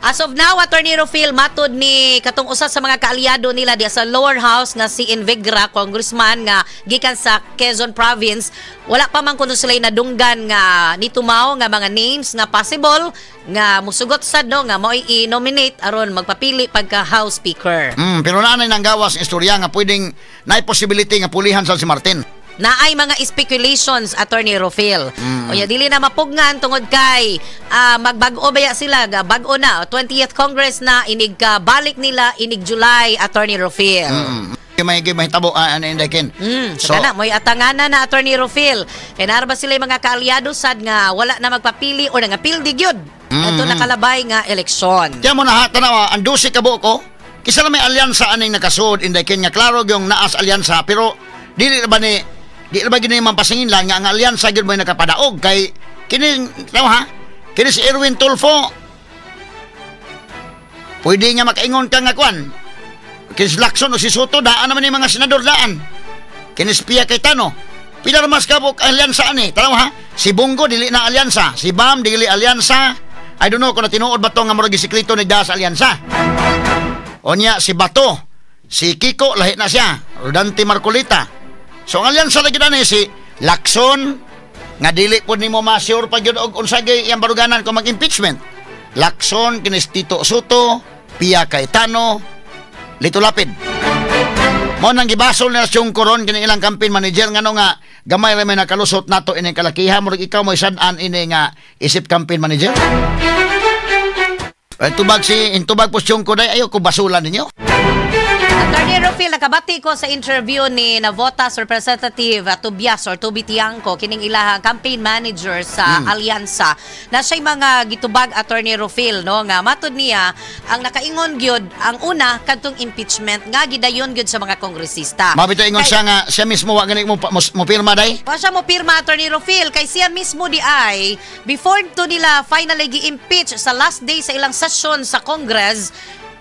As of now, Attorney Rofil, matod ni katong usa sa mga kaalyado nila diya sa lower house nga si Invegra, congressman nga gikan sa Quezon Province, wala pa man kuno sila nadunggan nga nitumaw nga mga names nga possible nga musugot sad, no, nga mao'y i-nominate aron magpapili pagka House Speaker. Pero naanay nang gawas ng istorya nga pwedeng naay possibility nga pulihan sa si Martin. Naay mga speculations, Attorney Rofil. Unya dili na mapugnan tungod kay magbag-o baya sila, bag-o na 20th Congress na inig balik nila inig July, Attorney Rofil. May mahitabo ano Inday Ken. So, kana mo'y atangana na, Attorney Rofil. Kay naa ba sila mga kaalyado sad nga wala na magpapili o nangapildi gyud adto nakalabay nga eleksyon. Tiyan mo na ha, tanawa, ang 12 ka buok, kisa na may alyansa aning nakasuod, Inday Ken, nga klaro yung naas alyansa, pero dili na ba ni di ba gini man pasingin lang nga ang alyansa gyud mo'y nakapadaog kay kini, tanawa ha, kini si Erwin Tulfo pwede nga makaingon ka nga kwan kini si Lacson o si Sotto, daan naman yung mga senador daan kini si Pia Cayetano, pila ra mas kabuk ang alyansa ani, tanawa ha, si Bong Go dili na alyansa, si Bam dili alyansa. I don't know kung natinuod ba to nga murag gisikreto ni da sa alyansa. Onya si Bato, si Kiko lahi na siya, Rodante Marcoleta. So ang alyansa lagi na ni si Lacson nga dili pod nimo ma-sure pa gyud og unsa gyud iyang baruganan kung mag-impeachment. Lacson kini si Tito Sotto, Pia Cayetano, Lito Lapid. Mo nang gibasol nila siyong koron kini ilang campaign manager ngano nga gamay ra may nakalusot nato ini kalakiha, murag ikaw mo sad-an ini nga isip campaign manager. Ay, tubag si intubag po siyong ko day ayo ko basulan ninyo. Attorney Rofil, nakabati ko sa interview ni Navotas Representative Tobias or Toby Tiangco, kining ilahang campaign manager sa Alyansa. Na siya'y mga gitubag, Attorney Rofil, no, nga matud niya ang nakaingon gyud ang una kadtong impeachment nga gidayon gyud sa mga kongresista. Mabito ingon siya nga siya mismo wa gani mo, mo pirma day. Wa siya mo pirma, Attorney Rofil, kay siya mismo di ay before to nila finally gi-impeach sa last day sa ilang session sa Congress,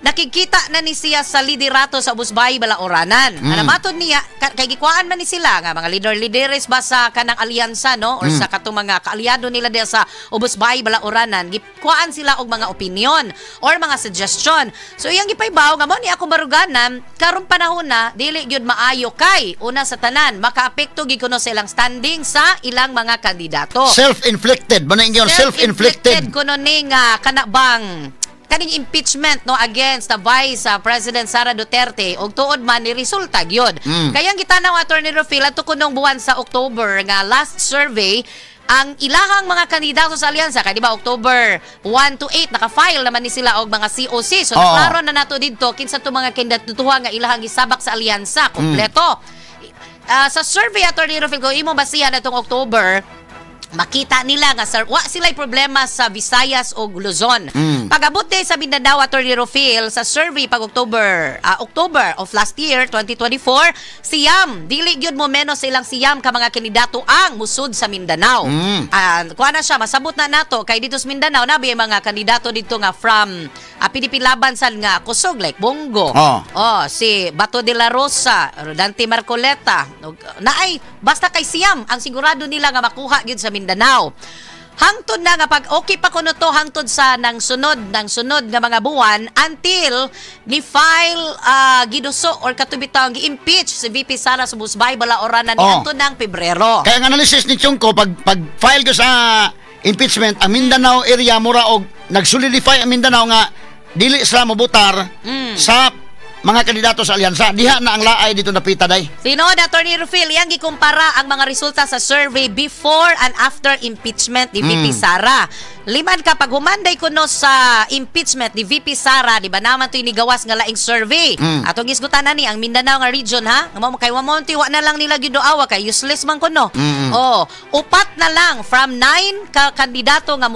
nakikita na ni siya sa liderato sa Ubusbay Balaoranan. Ano matod niya kay gikuhaan man ni sila nga mga leader-leaders ba sa kanang alyansa, no, or sa katong mga kaalyado nila diya sa Ubusbay Balaoranan, gikuhaan sila og mga opinion or mga suggestion. So iyang gipaybaw nga mo ni ako baruganan karong panahon na dili gyud maayo kay una sa tanan makaapekto gyud kuno sa ilang standing sa ilang mga kandidato. Self-inflicted, mo na ingon self-inflicted. Kuno ni nga kana bang kaning impeachment, no, against the Vice President Sara Duterte og tuod man ni resulta gyud. Kaya ang gitanaw, Attorney Rofil, adto kunong buwan sa October nga last survey ang ilahang mga kandidato sa alyansa kay di ba October 1 to 8 naka-file naman ni sila og mga COC. So naklaro na nato didto kinsa to mga kandidatuha nga ilahang gisabak sa alyansa kompleto. Sa survey, Attorney Rofil, kung imo basihan atong October, makita nila nga sir, wa sila'y problema sa Visayas o Luzon. Pag-abot din sa Mindanao, Attorney Rofil, sa survey pag October October of last year, 2024, siyam, dili gyud mo menos sa ilang siyam ka mga kandidato ang musud sa Mindanao. Kuha na siya, masabot na nato kay dito sa Mindanao nabi mga kandidato dito nga from PDP Laban sad nga kusog like Bong Go. Oh, si Bato de la Rosa, Rodante Marcoleta. Naay basta kay siyam ang sigurado nila nga makuha gyud sa Mindanao. Hangtod na nga pag okay pa kuno to hangtod sa nang sunod nga mga buwan until ni file giduso or katubitang gi-impeach si VP Sara sa Busbay Balaoranan ni hangtod ng Pebrero. Kaya ang analysis ni Chungko pag file ko sa impeachment ang Mindanao area mura og nagsolidify ang Mindanao nga dili sila mobotar sa mga kandidato sa alyansa. Diha na ang laay dito napita day. Sinod, Attorney Rufil, yang gikumpara ang mga resulta sa survey before and after impeachment ni VP Sara. Liman ka pag humanday kuno sa impeachment ni VP Sara, di ba naman to'y nigawas nga laing survey. Atong gisgutan na ni ang Mindanao nga region ha. Nga mo kay wa mo wa na lang nila gyud awa kay useless man kuno. Oh, upat na lang from 9 ka kandidato nga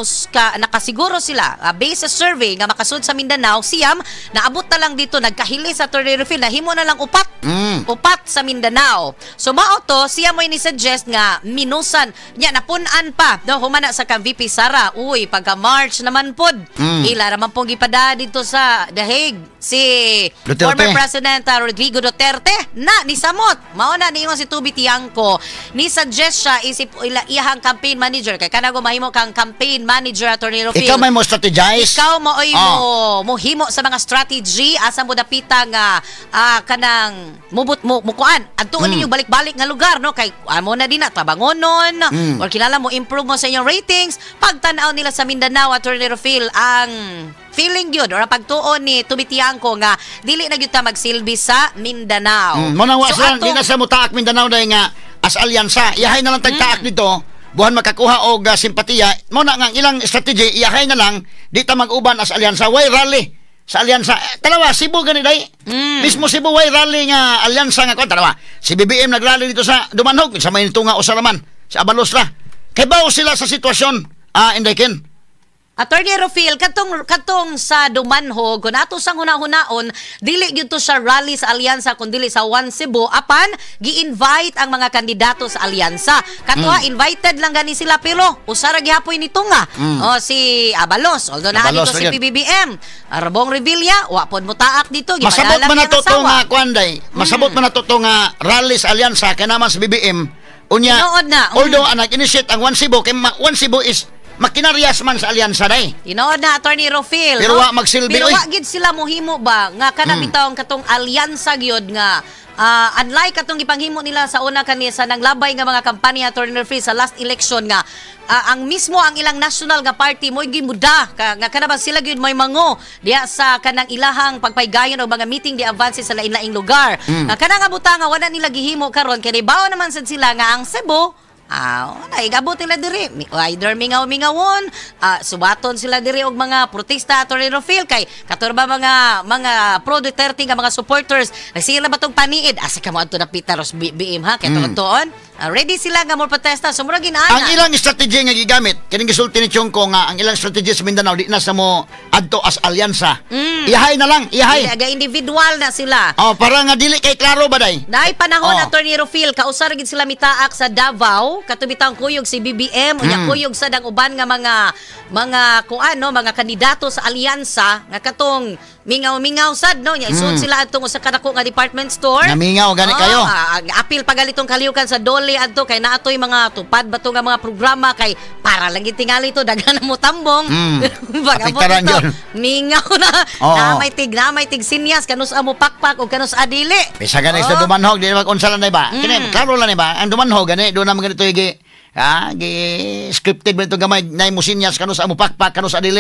nakasiguro sila based sa survey nga makasud sa Mindanao, siyam naabot na lang dito nagkahili sa Attorney Rufil, nahimo na lang upat. Upat sa Mindanao. So mao to siya mo ni suggest nga minusan nya napun-an pa no humana sa kang VP Sara. Uy, pagka March naman pod. Ila raman pong gipada dito sa The Hague si Duterte. Former President Rodrigo Duterte na nisamot. Mao na niingon si Toby Tiangco. Ni suggest siya isip ila iyahang campaign manager kay kanago mahimo kang campaign manager, Attorney Rufil. Ikaw may mo strategize. Ikaw mo oy mo mohimo sa mga strategy asa mo dapita nga kanang mubot mo mukuan adtuon ninyo balik-balik nga lugar no kay amo na din na tabangonon or kilala mo improve mo sa inyong ratings. Pagtan-aw nila sa Mindanao, Attorney Rufil, ang feeling gyud or ang pagtuon ni Toby Tiangco nga dili na gyud ta magsilbi sa Mindanao. Mo nang wa So, sila, di na sa mutaak Mindanao dahil nga As alyansa. Iyahay na lang tagtaak dito, buhan makakuha og simpatiya. Mo na nga ang ilang strategy, iyahay na lang di ta mag-uban as alyansa. Way rally sa alyansa. Eh, tanawa, Cebu gani day. Mismo Cebu way rally nga alyansa nga kuan, tanawa. Si BBM nagrally dito sa Dumanhog sa may nga usa raman, si Abalos ra. Kay bawo sila sa sitwasyon. Ah, Inday Ken. Attorney Rofil, katong sa Dumanhog, kung ato sang hunahunaon, dili gyud to sa rally sa alyansa kun dili sa One Cebu, apan gi-invite ang mga kandidato sa alyansa. Katuha invited lang gani sila pero usa ra gihapoy nito nga. Oh, si Abalos, although naa Abalos dito si ra gyud. PBBM. Arbong Revilla, wa pod mo taak dito, Masabot gipadala man na niyang to to asawa. nga kuan day. Masabot man na to to nga rally sa alyansa kay naman sa BBM. Unya, Tinuod na. Although ang nag-initiate ang One Cebu kay One Cebu is makinaryas man sa alyansa day. Tinuod na, Attorney Rofil. Pero no? wa magsilbi, Pero oy. wa gid sila mohimo ba nga kana bitawng katong alyansa gyud nga unlike katong gipanghimo nila sa una kani sa nanglabay nga mga kampanya, Attorney Rofil, sa last election nga ang mismo ang ilang national nga party mo'y gimuda ka, nga kana ba sila gyud may mango diha sa kanang ilahang pagpaygayon og mga meeting di avance sa lain-laing lugar. Nga kana nga butang nga wala nila gihimo karon kay bawo naman sad sila nga ang Cebu naigabot nila diri. Either mingaw-mingawon, subaton sila diri og mga protesta, Attorney Rofil, kay kator ba mga pro Duterte nga mga supporters, sila ba tong paniid? Asa ka mo adto na Pitaros BM ha kay tuon. Ready sila nga mo protesta. So murag ginana. Ang ilang strategy nga gigamit, kining gisulti ni Chongko nga ang ilang strategy sa Mindanao di na sa mo adto as alyansa. Iyahay na lang, iyahay. Dili, aga individual na sila. Oh, para nga dili kay klaro ba day? Naay panahon, Oh. Attorney Rofil, kausar gid sila mitaak sa Davao, katubitang kuyog si BBM, unya kuyog sa dang uban nga mga kuan no, mga kandidato sa alyansa nga katong mingaw-mingaw sad no, nya isud sila adtong usa ka dako nga department store. Namingaw gani Oh, kayo. Ang apil pagalitong kaliukan sa Dole adto kay naatoy mga tupad ba to nga mga programa kay para lang gid tingali to daghan na mo tambong. Pag-abot Apektaran dito, yun. mingaw na. Oo. Na may tig sinyas kanus amo pakpak o kanus adili. Bisa gani sa Dumanhog, di ba unsa lang na ba? Kini klaro lang na ba? Ang Dumanhog gani do naman ganito gi scripted ba ito gamay na mo sinyas kanus amo pakpak kanus adili.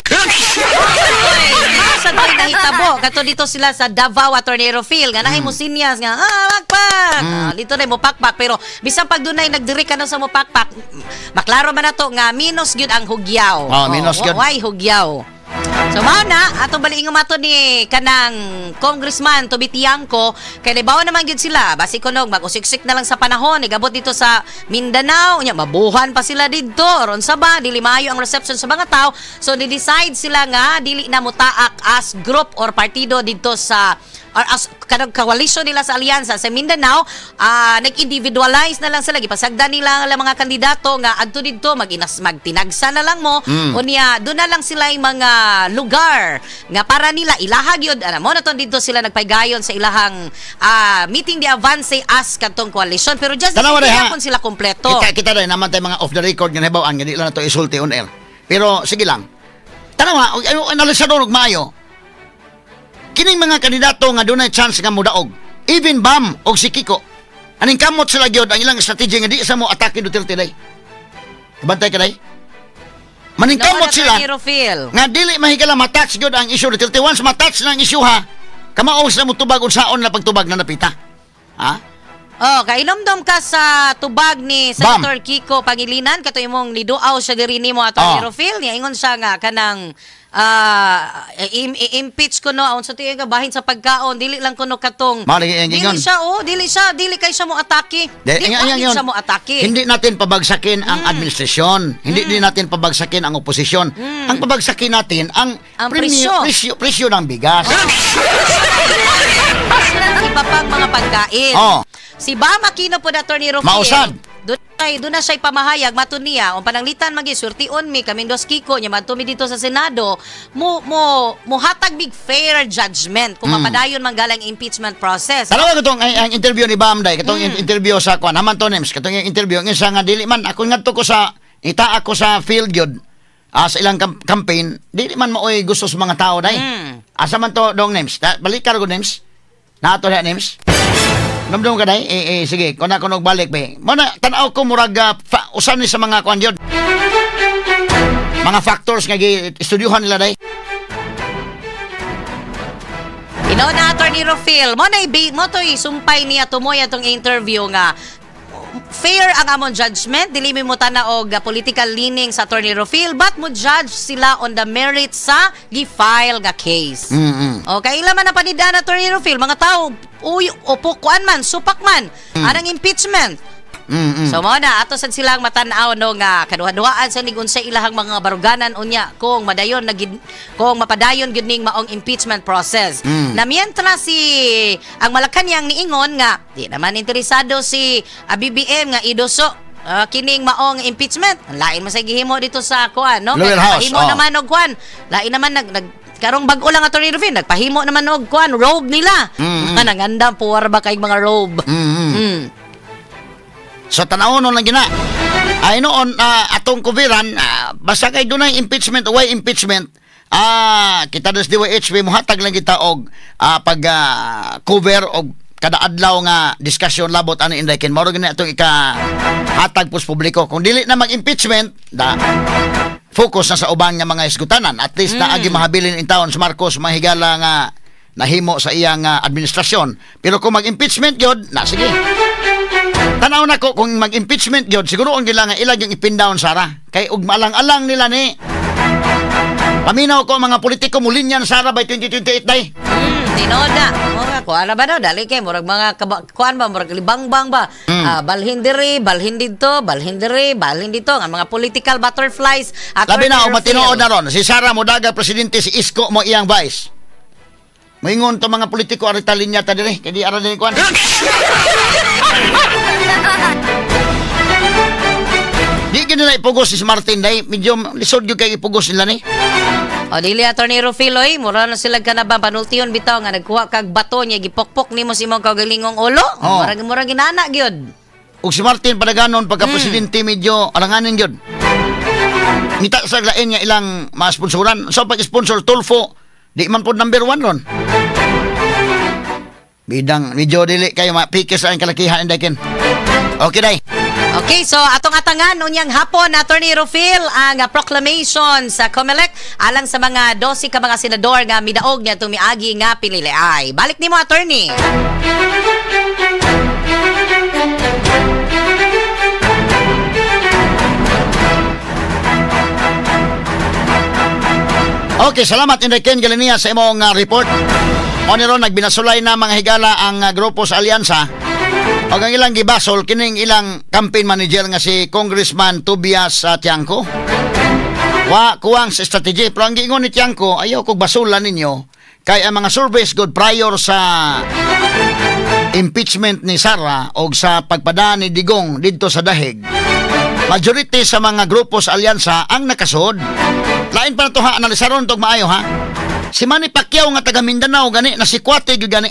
Sa to'y nahitabo kato dito sila sa Davao, Attorney Rofil, nga naay mo sinyas nga pakpak. Dito na mo pakpak pero bisan pag dunay nagdiri ka na sa mo pakpak, maklaro man nato nga minus gyud ang hugyaw. Oh, minus gyud. Why hugyaw? So mao na atong baliing mato ni kanang Congressman Toby Tiangco kay nabaw naman gyud sila basi kunog mag-usiksik na lang sa panahon igabot dito sa Mindanao nya mabuhan pa sila didto ron sa ba dili maayo ang reception sa mga tao, so ni-decide sila nga dili na motaak as group or partido didto sa or as kanang coalition nila sa alyansa sa Mindanao. Nag-individualize na lang sila, gipasagdan nila ang mga kandidato nga adto didto maginas magtinagsa na lang mo. Unya doon na lang sila yung mga lugar nga para nila ilahag yun ana mo na to didto sila nagpaygayon sa ilahang meeting de avance as kadtong coalition pero just Tanawa hindi na, ha? yapon sila kompleto. Kita kita rin naman tayo mga off the record nga nahibaw-an nga di lang na to isulti on air. Pero sige lang. Tanawa, og ayo analisador og maayo. Kining mga kandidato nga dunay chance nga modaog, even Bam og si Kiko. Aning kamot sila gyud ang ilang strategy nga di sa mo atake Duterte day. Kabantay ka day? Maning kamot sila Attorney Rofil. Nga dili mahigala matouch gyud ang issue Duterte. Once matouch na ang issue ha, kamao sila mo tubag unsaon na pagtubag na napita. Ha? Oh, kainomdom ka sa tubag ni Bam. Senator Kiko Pangilinan kato imong niduaw siya diri nimo, Attorney Oh. Rofil, niya ingon siya nga kanang impeach ko no unsa tiyo nga bahin sa pagkaon dili lang kuno katong Mao lagi ang dili ingon. siya oh dili kay siya mo atake De, di ang- wa siya mo atake. Hindi natin pabagsakin ang administrasyon. Hindi din natin pabagsakin ang oposisyon. Ang pabagsakin natin ang, Ang presyo. Presyo ng bigas. Iba pang mga pagkain. Oh. Si Bam Aquino po, Attorney Rofil. Mausad. Doon na siya'y pamahayag, mato niya, o pananglitan magi, surtion mi, kaming dos Kiko, niya madto mi dito sa Senado, mo hatag big fair judgment kung mapadayon man galang impeachment process. Tanawa katong ang interview ni Bam day, katong interview sa kwan, Haman Tonems, katong yung interview ang isa nga dili man ako ngadto ko sa ita ako sa field gyud sa ilang campaign, dili man maoy gusto sa mga tao day. Asa man to dong names? Balik ka ro names. Naato na names. Namdum ka day? Eh, eh, sige, kung na kunog balik be. Mo na tan-aw ko murag usan ni sa mga kwan gyud. Mga factors nga gi estudyuhan nila day. Ino na, Attorney Rofil, mo na mo to'y sumpay niya tumoy atong interview nga fair Fair ang among judgment, dili mi mo tana og political leaning sa Attorney Rofil, but mo judge sila on the merits sa gi-file nga case. Okay, ila man ang panidaan, Attorney Rofil, mga tao uy opo kuan man, supak man anang impeachment. So mao na ato sad silang matan-aw no nga kaduha-duhaan sa nig unsa ilahang mga baruganan unya kung madayon na gid, kung mapadayon gyud ning maong impeachment process. Na mientras si ang Malacañang niingon nga di naman interesado si BBM nga iduso kining maong impeachment. Ang lain man sa gihimo dito sa kuan no. Lower House, nagpahimo naman og kuan. Lain naman nag karong bag-o lang, Attorney Rufin, nagpahimo naman og kuan robe nila. Nangandam puwar ba kay mga robe. So tanawon lang gina. Ay noon atong kubiran basta kay dunay impeachment o way impeachment, kita des DYHP mohatag lang kita og pag cover og kada adlaw nga discussion labot ani Inday Ken. Mao gani atong ika hatag pos publiko. Kung dili na mag-impeachment, da focus na sa uban nga mga isgutanan. At least naagi mahabilin in taon sa Marcos mahigala nga nahimo sa iyang administrasyon. Pero kung mag-impeachment gyud, na sige. Tanaw na ko kung mag-impeachment gyud, siguro ang gila nga ilag yung ipin down Sara. Kay og maalang-alang nila ni. Paminaw ko mga politiko mulinyan Sara by 2028 day. Tinuod na. Mura kuan ba no, dali kay murag mga kuan ba, murag libangbang ba. Balhin diri, balhin didto, balhin diri, balhin dito ang mga political butterflies. Labi na og matinuod na ron, si Sara modaga presidente, si Isko mo iyang vice. Moingon to mga politiko arita linya ta diri, kay di ara din kuan. Di gid nila ipugos si Martin day, medyo lisod gyud kay ipugos nila ni. O dili, Attorney Rufil, oy, mura na sila ka na ba panultiyon bitaw nga nagkuha kag bato niya gipokpok nimo sa imong kaugalingong ulo. Oh. Murag mura ginana gyud. Ug si Martin padaganon pagka presidente medyo alanganin gyud. Ngita sa lain nga ilang ma-sponsoran. So pag-sponsor Tulfo, di man pod number 1 ron. Bidang medyo dili kayo mapikis ang kalakihan Inday Ken. Okay day. Okay, so atong atangan unyang hapon, Attorney Rufil, ang proclamation sa COMELEC alang sa mga 12 ka mga senador nga midaog niya tumiagi nga piniliay. Balik nimo, Attorney. Okay, salamat Inday Ken Galenia sa imong report. Onero nagbinasulay na mga higala ang grupo sa Alyansa. Og ang ilang gibasol kining ilang campaign manager nga si Congressman Tobias Tiangco. Wa kuwang sa strategy, pero ang giingon ni Tiangco, ayaw kog basulan ninyo kay ang mga surveys good prior sa impeachment ni Sara og sa pagpadaan ni Digong didto sa Dahig. Majority sa mga grupo sa Alyansa ang nakasod. Lain pa na to ha, analisaron tog maayo ha. Si Manny Pacquiao nga taga Mindanao gani na si Kwate gyud gani.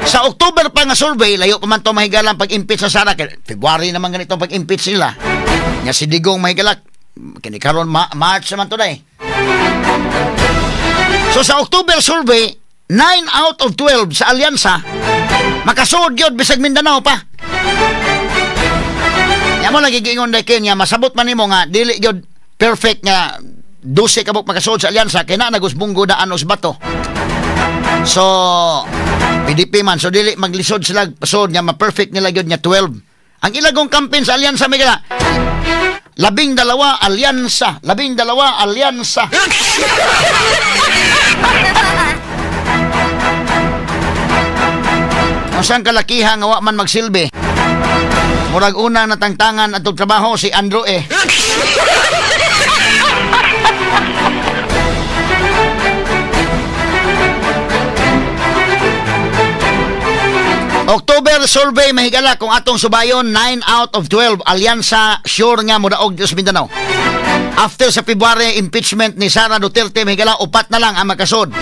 Sa October pa nga survey, layo pa man to mahigalang pag-impeach sa Sara. February naman ganito pag-impeach nila. Nya si Digong mahigalak kini karon March naman to day. So sa October survey, 9 out of 12 sa Alyansa makasuod gyud bisag Mindanao pa. Nya mo lagi giingon day Kenya, masabot man nimo nga dili gyud perfect nga 12 ka buok makasuod sa Alyansa kay na nagusbunggo daan os bato. So PDP man, so dili maglisod sila sod nga ma-perfect nila gyud nga 12. Ang ilagong campaign sa Alyansa may gala 12 Alyansa, 12 Alyansa. Unsang kalakihan nga wa man magsilbi. Murag unang natangtangan atong trabaho si Andrew eh. October survey mahigala kung atong subayon 9 out of 12 Alyansa sure nga modaog sa Mindanao. After sa February impeachment ni Sara Duterte mahigala 4 na lang ang makasod.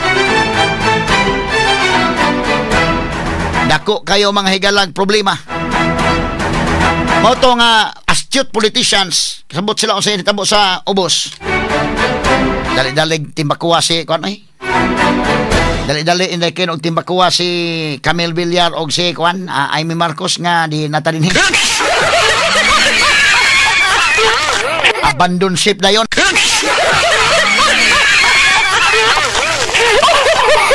Dako kayo mga higalag problema. Mao to nga astute politicians kasabot sila unsay nitabo sa ubos. Dali-dalig timbakuwa si kuan ay. Dali-dali inday ken og timbakuwa si Camille Villar og si kuan Amy Marcos nga di natalinhin. Abandon ship dayon.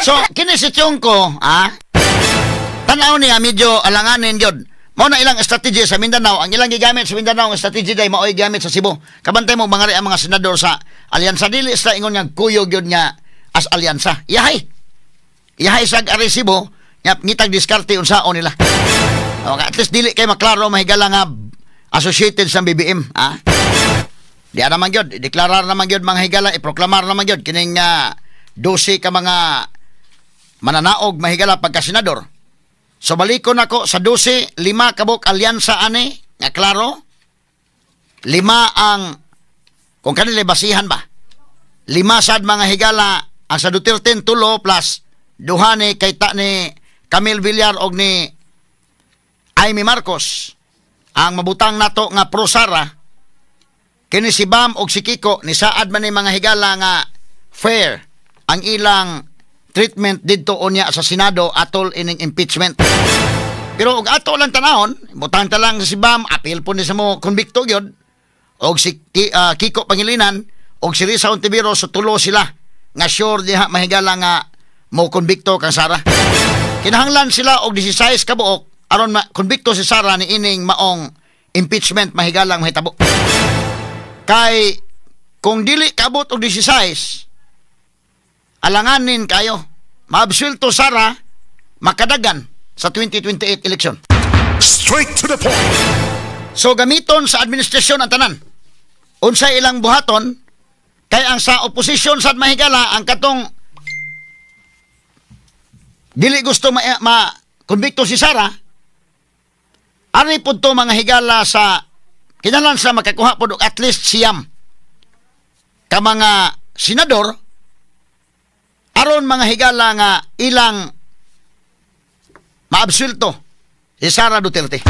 So kini si Tiongko, Tanaw niya medyo alanganin gyud. Mao na ilang strategy sa Mindanao, ang ilang gigamit sa Mindanao ang strategy day mao'y gigamit sa Cebu. Kabantay mo mga ang mga senador sa alyansa, dili sila ingon nga kuyog gyud nga as alyansa. Iyahay. Iyahay sa ari Cebu, nya ngitag diskarte unsaon nila. Okay, at least dili kay maklaro, mahigala, nga associated sa BBM, ha? Di naman gyud, deklarar naman gyud, mga higala, iproklamar naman gyud kining 12 ka mga mananaog, mahigala, pagka senador. So balikon nako sa 12, lima kabuk alyansa ani nga klaro. Lima ang kung kanila basihan ba. Lima sad, mga higala, ang sa Duterte, tulo plus duha ni kay ta ni Camille Villar og ni Imee Marcos. Ang mabutang nato nga pro Sara kini si Bam og si Kiko, ni saad man ni, mga higala, nga fair ang ilang treatment didto unya sa Senado atol ining impeachment. Pero og ato lang tanahon, butang ta lang si Bam, apil po ni sa mo konbikto gyud, og si Kiko Pangilinan og si Risa Hontiveros, so tulo sila nga sure diha, mahigala, nga mo konbikto kang Sara. Kinahanglan sila og 16 ka buok aron ma konbikto si Sara ni ining maong impeachment, mahigalang, mahitabo. Kay kung dili kaabot og 16, alanganin kayo. Maabsulto Sara, makadagan sa 2028 election. Straight to the point. So gamiton sa administrasyon ang tanan. Unsay ilang buhaton kay ang sa opposition sad, mahigala, ang katong dili gusto ma konbikto si Sara, ari pud to, mga higala, sa kinahanglan sa makakuha pud og at least 9 ka mga senador aron, mga higala, nga ilang maabsulto si Sara Duterte.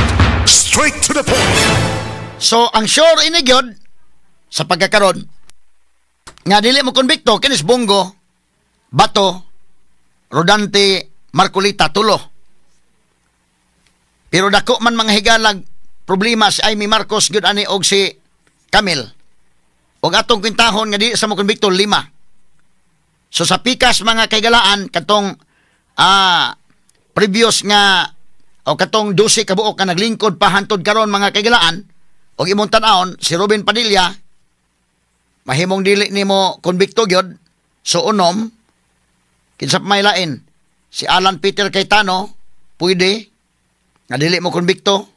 Straight to the point. So ang sure ini gyud sa pagkakaron nga dili mo konbikto kini si Bong Go, Bato, Rodante Marcoleta, tulo. Pero dako man, mga higalag, problema si Imee Marcos gyud ani og si Camille. Og atong kwintahon nga dili sa mo konbikto, lima. So sa pikas, mga kaigalaan, katong previous nga o katong 12 ka buok nga naglingkod pa hantod karon, mga kaigalaan, og imong tan-awon si Robin Padilla, mahimong dili nimo konbikto gyud, so unom. Kinsa pa may lain? Si Alan Peter Cayetano, pwede nga dili mo konbikto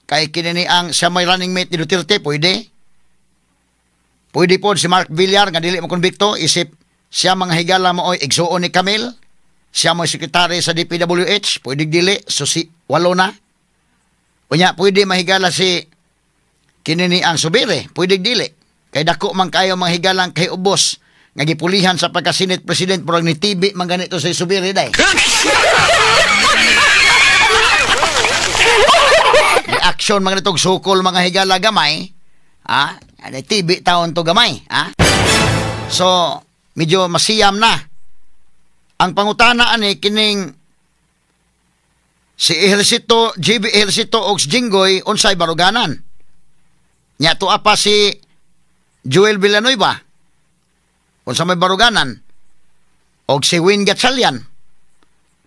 kay kini ni ang siya may running mate ni Duterte, pwede. Pwede po si Mark Villar nga dili mo konbikto isip siya, mga higala, mo oy igsuon ni Camille, siya mo sekretary sa DPWH, pwede dili, so si walo na. Unya pwede, mahigala, si kini ni ang Zubiri, pwede dili. Kay dako man kayo, mga higalang, kay ubos nga gipulihan sa pagka-Senate President, murag ni TV man ganito sa Zubiri day. Reaction mga nitong sukol, mga higala, gamay. Ha? Ano, TV taon to gamay. Ha? So, medyo masiyam na. Ang pangutana ani kining si Ejercito, GB Ejercito og si Jinggoy, unsay baruganan. Nya tuwa pa si Joel Villanueva. Unsa may baruganan? Og si Win Gatchalian.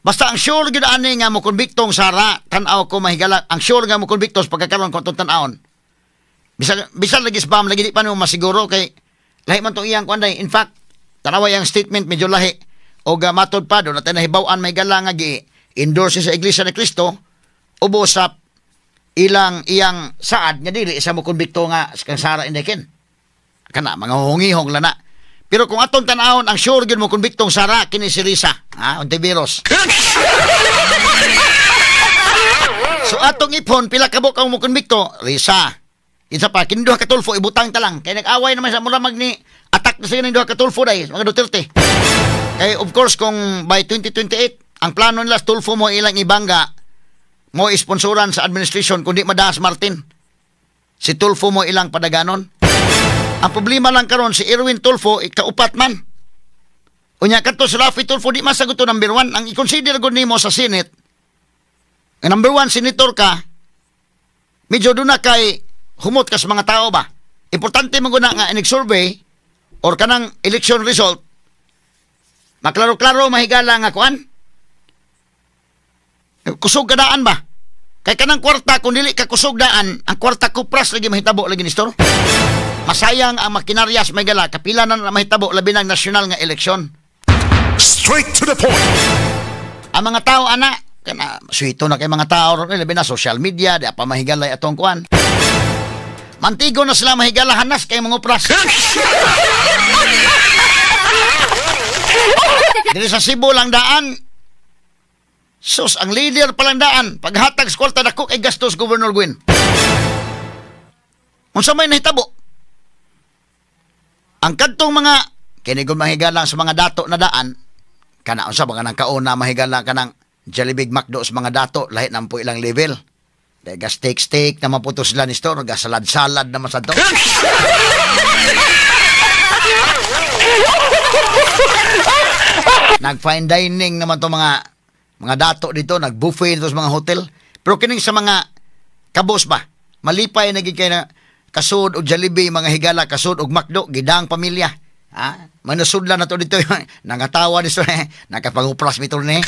Basta ang sure gyud ani nga mo konbiktong Sara, tan-aw ko, mahigala, ang sure nga mo konbikto sa pagkakaroon ko itong tan-awon. Bisan bisan lagi spam lagi di pa nimo masiguro kay lahi man tong iyang kuan. In fact, tanawa yang statement, medyo lahi. Og matod pa do natin nahibaw-an, may gala, nga gi endorse sa Iglesia ni Cristo ubos sa ilang iyang saad nga dili isa mo konbikto nga kang Sara Indekin. Kana mga hungihong lana. Pero kung atong tan-awon, ang sure gyud mo konbiktong Sara kini si Risa, ha, Hontiveros. So atong ipon pila ka buok ang mo konbikto, Risa. Isa pa kini duha ka Tulfo, ibutang ta lang kay nag-away naman sa mura mag ni attack na sa duha ka Tulfo day mga Duterte. Kay of course kung by 2028 ang plano nila, Tulfo mo ilang ibangga mo isponsoran sa administration kundi madaas Martin. Si Tulfo mo ilang padaganon. Ang problema lang karon si Erwin Tulfo ikaupat man. Unya kadto si Raffy Tulfo di masagot to number 1. Ang i-consider gud nimo sa Senate, ang number 1 senator ka, medyo doon na kay humot ka sa mga tao ba. Importante man gud na nga inig-survey or kanang election result, maklaro-klaro, mahigala, nga kuan. Kusog ka daan ba? Kay kanang kwarta, kung dili ka kusog daan, ang kwarta kupras lagi mahitabo lagi, Nestor. Masayang ang makinaryas, mahigala, kapila na na mahitabo, labi ng nasyonal nga eleksyon. Straight to the point. Ang mga tao, ana, kana, suwito na kay mga tao, ron, labi na social media, di pa mahigalay atong kuan. Mantigo na sila, mahigala, hanas kay mga upras. Dili sa Cebu lang daan, sus, ang leader palang daan, paghatag sa kwarta, dako kay gastos Governor Gwyn. Unsa may nahitabo? Ang kadtong mga kini gud mahigala sa mga dato na daan, kana unsa ba kanang kauna mahigala kanang Jollibee, McDo sa mga dato, lahi na po ilang level. Dahil ga steak steak na maputo sila ni store, ga salad salad naman sa to. Nag fine dining naman to mga dato dito, nag buffet dito sa mga hotel. Pero kining sa mga kabos ba, malipay na gid kay na kasud og Jollibee, mga higala, kasud og McDo, gidang pamilya. Ha? Manasudla na to dito. Nangatawa ni sir. Nakapangupras mito ni.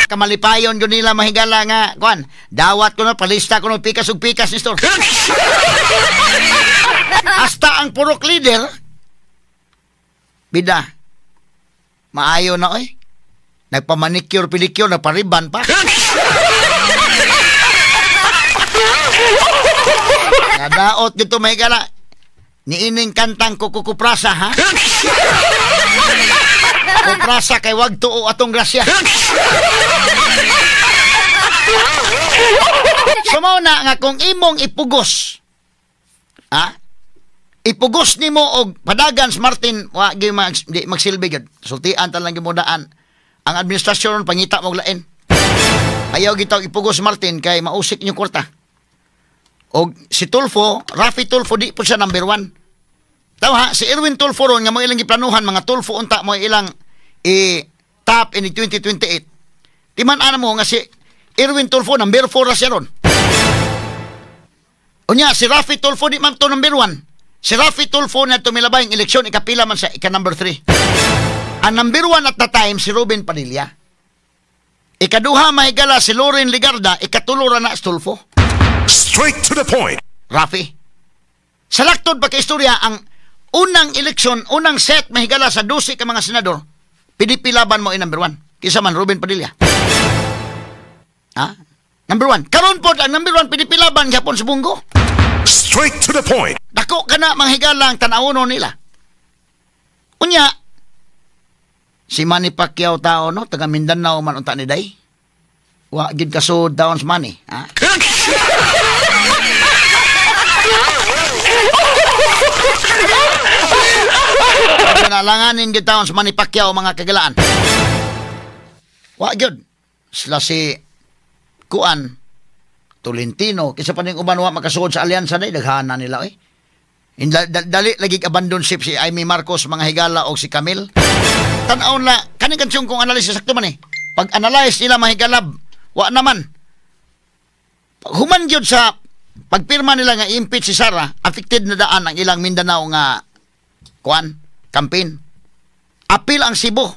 Kamalipayon yun nila mahigala nga. Kuan, dawat ko na, palista ko na, pikas og pikas ni sir. Hasta ang purok leader, bida, maayo na oy. Nagpamanicure, pedicure, nagpariban pa. Nadaot dito may gala. Niining kantang kukukuprasa, ha? Kuprasa kay wag tuo atong grasya. Sumaw na nga kung imong ipugos, ha? Ipugos nimo og padagan sa Martin, wa gyud magsilbi gyud. Sultian ta lang gyud mo daan. Ang administrasyon pangita mo lain. Ayaw gitaw ipugos Martin kay mausik niyo kwarta. Og si Tulfo, Rafi Tulfo di po siya number 1. Taw ha, si Erwin Tulfo ron nga mo ilang giplanuhan mga Tulfo unta mo ilang i-top in 2028. Timan ana mo nga si Erwin Tulfo number 4 ra siya ron. Unya si Rafi Tulfo di man to number 1. Si Rafi Tulfo na tumilabay ang eleksyon ikapila man sa ika number 3. Ang number 1 at the time, si Ruben Padilla. Ikaduha, mahigala si Loren Ligarda. Ikatulo ra na si Tulfo. Straight to the point. Rafi. Sa laktod pa ka istorya, ang unang eleksyon, unang set, mahigala sa 12 ka mga senador, PDP laban mo ay number 1. Kisa man, Ruben Padilla. Ha? Number 1. Karon po, ang number 1, PDP laban, Japon sa Bungo. Straight to the point. Dako ka na, manghigala ang tanawuno nila. Unya, si Manny Pacquiao tao, no? Taga Mindanao man unta ni Day. Wa gid kasud taon sa Manny, ha? Nalanganin gid taon sa Manny Pacquiao mga kagalaan. Wa gyud. Sila si Kuan Tolentino, kaysa pa ning uban wa makasuod sa alyansa day, daghana nila oy. Dali lagi abandon ship si Amy Marcos mga higala og si Camille. Tan-aw na kaning kansyong kong analysis sakto man eh. Pag-analyze nila mahigalab, wa naman. Human gyud sa pagpirma nila nga impeach si Sara, affected na daan ang ilang Mindanao nga kuan campaign. Apil ang Cebu.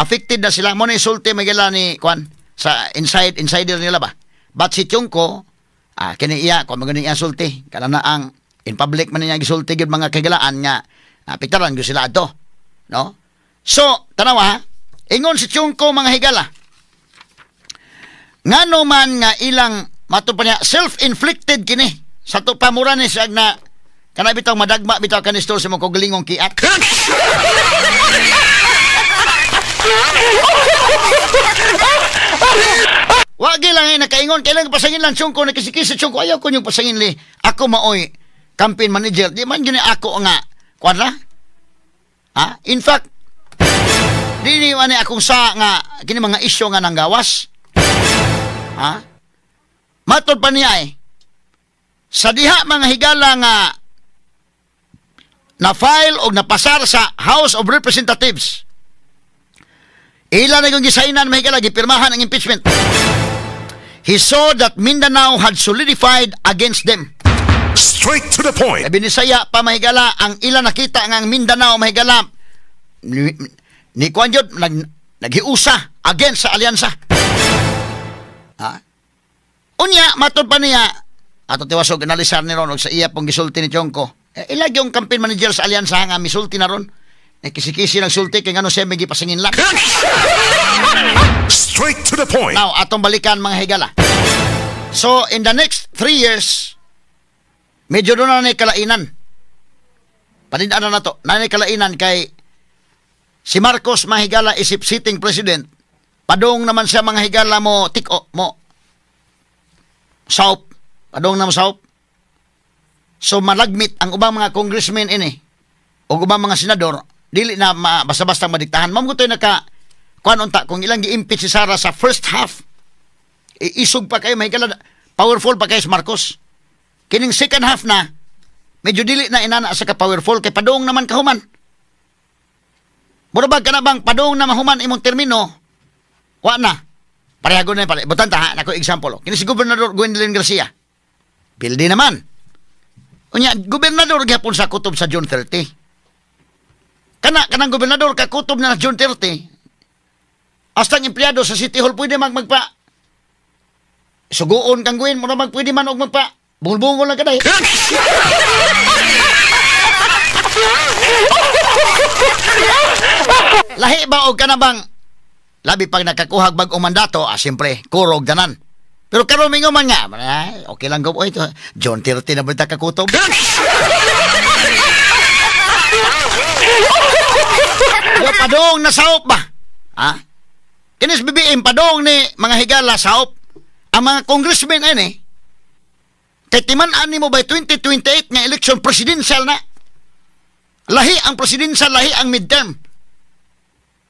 Affected na sila mo na insulti magila ni kuan sa insider nila ba. But si Tiongko, kini iya kuan man iya sulti kana na ang in public man niya gisulti gyud mga kagalaan nga apektaran gyud sila adto, no? So, tanawa, ingon si Tiongko mga higala. Ngano man nga ilang mato pa niya self-inflicted kini sa to pamura ni siya na kana bitaw madagma bitaw kanistor sa mong kaugalingong kiat. Wagi lang ay nakaingon kailang pasangin lang Tiongko nakisikisi Tiongko ayaw ko niyong pasangin li. Ako maoy campaign manager di man gini ako nga kuan ra. Ha? In fact, dili man akong sa nga kini mga isyu nga nanggawas. Ha? Matod pa niya eh. Sa diha mga higala nga na-file o napasar sa House of Representatives. Ila na yung gisainan mga higala, gipirmahan ang impeachment. He saw that Mindanao had solidified against them. Straight to the point. Kay binisaya pa, mahigala, ang ila nakita nga ang Mindanao, mahigala, ni kuan jud naghiusa against sa alyansa. Ha? Unya, matod pa niya, ato tiwasog analisar ni ron og sa iya pong gisulti ni Tiongco. Eh, ilag yung campaign manager sa alyansa nga misulti na ron. Eh, kisi-kisi ng sulti kay ngano siya may gipasingin lang. Straight to the point. Now, atong balikan, mga higala. So, in the next 3 years, medyo doon na ni kalainan. Panindaan na to. Na ni kalainan kay si Marcos, mahigala, isip sitting president. Padong naman siya, mga higala, mo tiko, mo saup. Padong na mo saup. So, malagmit ang ubang mga congressmen ini o ubang mga senador, dili na basta-basta madiktahan. Mao to naka kuan unta kung ilang gi-impeach si Sara sa first half, isog pa kayo, mahigala, powerful pa kayo si Marcos. Kining second half na, medyo dili na inana sa ka-powerful kay padung naman kahuman. Mura ba kana bang padung na mahuman imong termino, wa na. Parehago na pare. Butan ta ha, nako example. Oh. Kini si Gobernador Gwendolyn Garcia. Pildi naman. Unya, gobernador gyapon sa kutob sa June 30. Kana kanang gobernador ka kutob na June 30. Hasta ang empleyado sa City Hall pwede magpa suguon kang Gwen, mura mag pwede man og magpa bungol-bungol lang kaday. Lahi ba og kana bang labi pag nakakuhag bag-ong mandato, ah, siyempre, kurog tanan. Pero karon mingo man nga, ay, okay lang go, oy, John 30 na ba kakutob? Yo, padong na saop ba? Ha? Kinis BBM, padong ni mga higala saop. Ang mga congressmen ani, kay timan-an nimo by 2028 nga election presidential na. Lahi ang presidential, lahi ang midterm.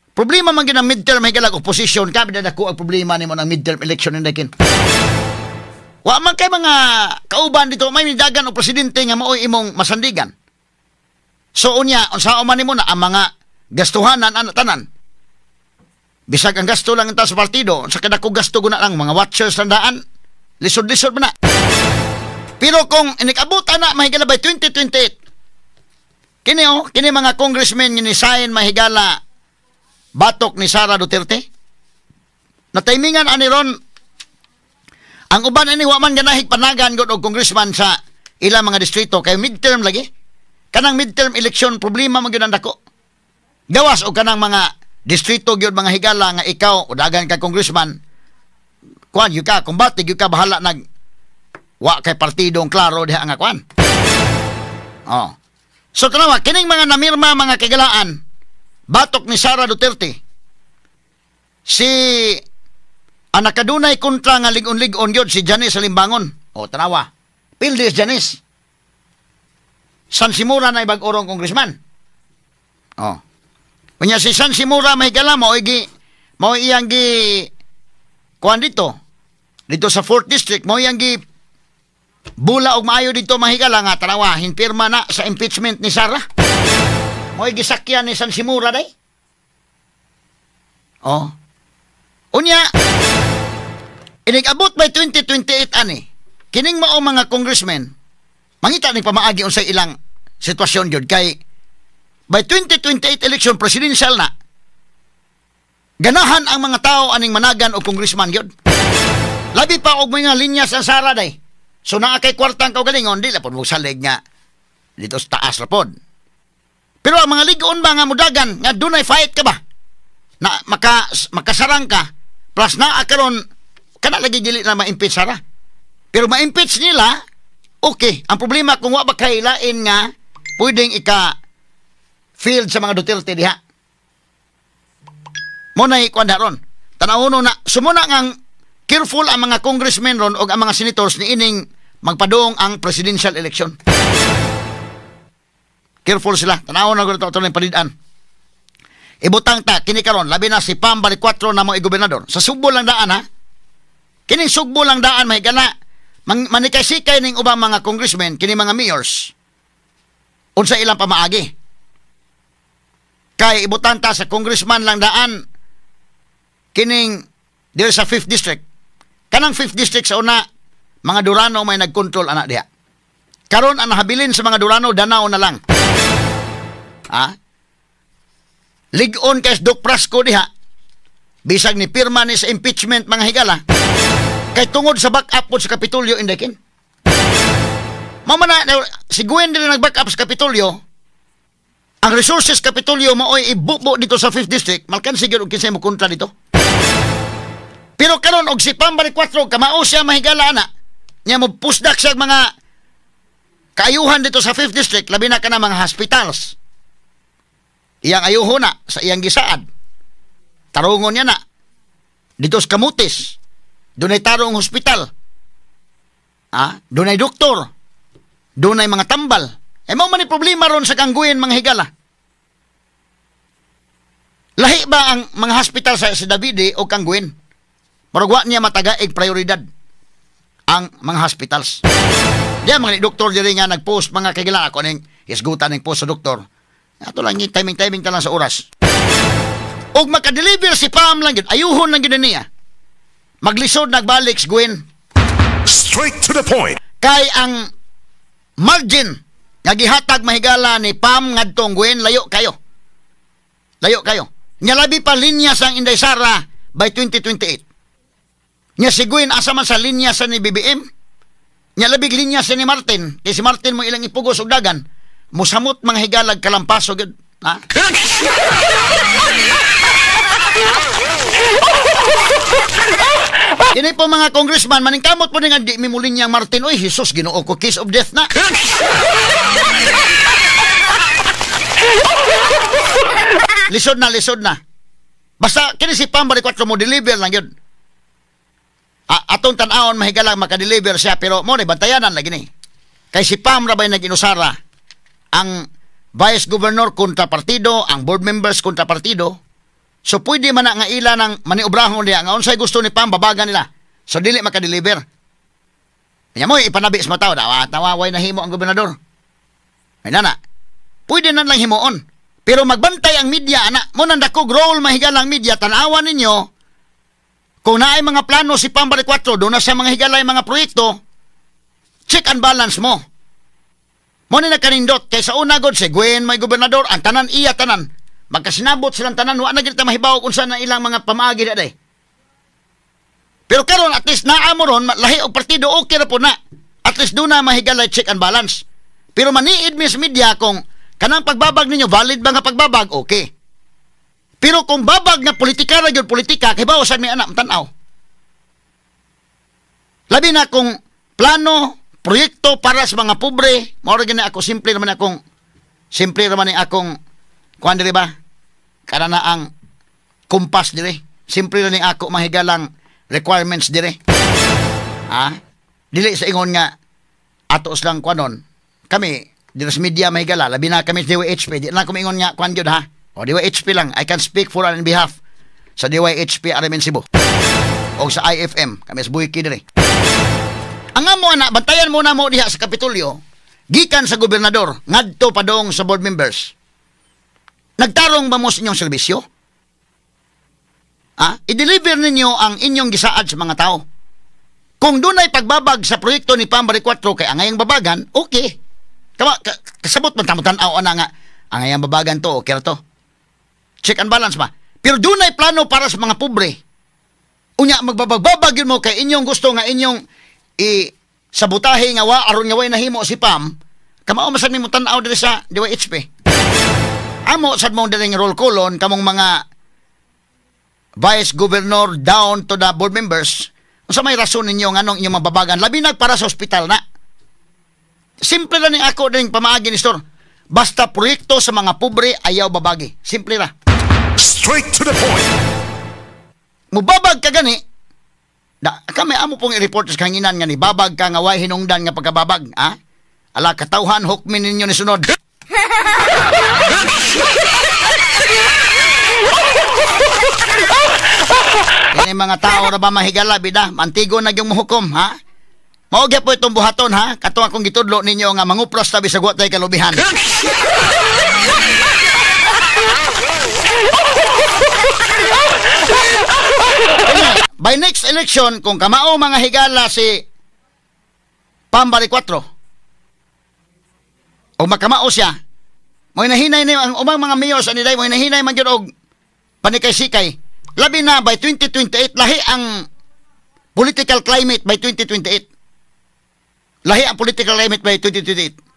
Problema man gyud ang midterm, higala, opposition ka, dako ang problema nimo ng midterm election indakin. Wa man kay mga kauban dito, may midagan o presidente nga maoy imong masandigan. So unya, unsa man nimo na ang mga gastuhanan ana tanan. Bisag ang gasto lang ta sa partido, sa kadako gasto guna lang mga watchers tandaan, lisod-lisod man na. Pero kung inikabot ana, mahigala, by 2028, kini oh, kini mga congressmen nga ni-sign, mahigala, batok ni Sara Duterte. Na timingan ani ron ang uban ani wa man ganahig panagan gud og congressman sa ilang mga distrito kay midterm lagi. Kanang midterm election problema man gyud ang dako. Gawas og kanang mga distrito gyud, mga higala, nga ikaw udagan ka congressman, kuan gyud ka, kumbate gyud ka, bahala nag wa kay partidong klaro diha nga kuan. Oh. So tanawa kining mga namirma, mga kagalaan, batok ni Sara Duterte, si ang nakadunay kontra nga lig-on-lig-on gyud si Janice Salimbangon. O tanawa. Pildis Janice. San Simura na ibag-orong congressman. Oh. Unya si San Simura, mahigala, mao iyang gi kuan dito. Dito sa 4th District mao iyang gi bula og maayo dito, mahigala, nga tanawa hinpirma na sa impeachment ni Sara. Mao gisakyan ni San Simura day. Oh. Unya inig-abot by 2028 ani, kining mao mga congressmen mangita ni pamaagi unsay ilang sitwasyon gyud kay by 2028 election presidential na, ganahan ang mga tao aning managan og congressman gyud. Labi pa og mga linya sa Sara day. So naa kay kwartang kaugalingon, di la pod mo salig nga dito sa taas ra pod. Pero ang mga ligon ba nga mudagan nga dunay fight ka ba? Na makasarang ka plus naa karon kana lagi dili na ma-impeach Sara. Pero ma-impeach nila, okay. Ang problema kung wa ba kay lain nga pwedeng ika field sa mga Duterte diha. Mo na ikuan ron. Tan-awon na sumuna ngang careful ang mga congressmen ron og ang mga senators ni ining magpadung ang presidential election. Careful sila. Tan-awon na gud to palid-an. Ibutang ta kini karon labi na si Pam Baricuatro na mo i-gobernador. Sa Sugbo lang daan ha. Kining Sugbo lang daan, mahigala, manikay-sikay ning ubang mga congressmen kini mga mayors. Unsa ilang pamaagi? Kay ibutang ta sa congressman lang daan kining diri sa 5th District. Kanang 5th District sa una mga Durano may nagkontrol ana diha. Karon ang nahabilin sa mga Durano, Danao na lang. Ha? Ligon kay Doc Frasco diha. Bisag ni pirma ni sa impeachment mga higala. Kay tungod sa back-up po sa Kapitolyo, Inday Ken. Mama na, si Gwen din nag-back up sa Kapitolyo. Ang resources Kapitolyo maoy ibubo dito sa 5th District. Malkan siguro kinsay mo kontra dito. Pero karon og si Pam Baricuatro kamao siya mahigala ana. Nya mo pusdak siya mga kaayuhan dito sa 5th District, labi na ka na mga hospitals. Iyang ayuho na sa iyang gisaad. Tarungon niya na. Dito sa Camotes, dunay tarong hospital. Ah, dunay doktor. Dunay mga tambal. E mao man ni problema ron sa Kangguin mga higala. Lahi ba ang mga hospital sa si Davide o Kangguin? Murag wa niya matagaig prioridad ang mga hospitals. Diya mga doktor diri nga nagpost mga kagila ako ning hisgutan ning post sa doktor. Ato lang timing-timing ta lang sa oras. Og makadeliver si Pam lang gyud, ayuhon lang gyud niya. Maglisod nagbalik si Gwen. Straight to the point. Kay ang margin nga gihatag mahigala ni Pam ngadtong Gwen, layo kayo. Layo kayo. Nya labi pa linya sang Inday Sara by 2028. Nya si Gwen asa man sa linya sa ni BBM. Nya labig linya sa ni Martin, kay si Martin mo ilang ipugos og dagan. Musamot mga higalag kalampaso gyud, ha? Kini po mga congressman, maningkamot po nga di mimulin niyang Martin. Oy, Jesus, Ginoo ko, kiss of death na. Lisod na, lisod na. Basta kini si Pam Baricuatro mo deliver lang yun. Atong tan-awon mahigalang makadeliver siya, pero mo ni bantayanan lagi ni. Kay si Pam rabay nag-inusara ang vice governor kontra partido, ang board members kontra partido. So pwede man na nga ila ng maniobrahon niya nga unsay gusto ni Pam babagan nila. So dili makadeliver. Nya mo ipanabi sa mataw, dawa tawaway na himo ang gobernador. Ay nana. Pwede na lang himuon. Pero magbantay ang media ana, mo nang dakog role mahigalang media, tan-awan ninyo kung naay mga plano si Pam Baricuatro, doon na sa mga higalay mga proyekto, check and balance mo. Mo ni nakanindot kay sa una god si Gwen may gobernador, ang tanan iya tanan. Magkasinabot silang tanan, wa na gyud ta mahibaw kung saan na ilang mga pamaagi daday. Pero karon at least naa mo ron lahi og partido, okay ra po na. At least doon na mahigalay check and balance. Pero maniid mi sa media kung kanang pagbabag ninyo valid ba nga pagbabag, okay. Pero kung babag nga politika ra gyud politika, kay bawo sad mi anak tan-aw. Labi na kung plano, proyekto para sa mga pobre, mao ra gyud ako simple raman ni akong kuan diri ba? Kana na ang kumpas diri. Simple ra ni ako mahigalang requirements diri. Ha? Dili sa ingon nga ato silang kuanon. Kami diri sa media mahigala, labi na kami sa DYHP, di na ko ingon nga kuan gyud ha. O DYHP lang, I can speak for and in behalf sa DYHP RMN Cebu o sa IFM, kami sa Buiki diri. Ang amo ana, bantayan muna mo diha sa Kapitolyo, gikan sa gobernador ngadto padong sa board members. Nagtarong ba mo sa inyong serbisyo? Ah, i-deliver ninyo ang inyong gisaad sa mga tao. Kung dunay pagbabag sa proyekto ni Pam Baricuatro kay angayang babagan, okay. Kama, kasabot man tamo tan-aw ana nga angayang babagan to, okay ra to. Check and balance ba? Pero dunay plano para sa mga pobre. Unya magbabagbabag yun mo kay inyong gusto nga inyong i-sabotahe nga wa aron nga way nahimo si Pam, kamao masad mi mo tan-aw diri sa DYHP. Amo sad mong diring roll call kamong mga vice governor down to the board members, unsa may rason ninyo nganong inyong mababagan labi na para sa ospital na. Simple lang ni ako ding pamaagi ni store. Basta proyekto sa mga pobre ayaw babagi. Simple ra. Straight to the point. Mubabag ka gani. Da, kami amo pong i-report sa kanginan nga ni babag ka nga way hinungdan nga pagkababag, ha? Ala katawhan hukmin ninyo ni sunod. Kini mga tao ra ba mahigala bida, mantigo na gyung mohukom, ha? Mao gyud po itong buhaton, ha? Katong akong gitudlo ninyo nga mangupras tabi sa guwatay kalubihan. By next election, kung kamao mga higala si Pam Baricuatro, O makamao siya. Mo hinahinay ni ang ubang mga mayors ani day, mo hinahinay man gyud og panikay-sikay. Labi na by 2028, lahi ang political climate by 2028. Lahi ang political climate by 2028.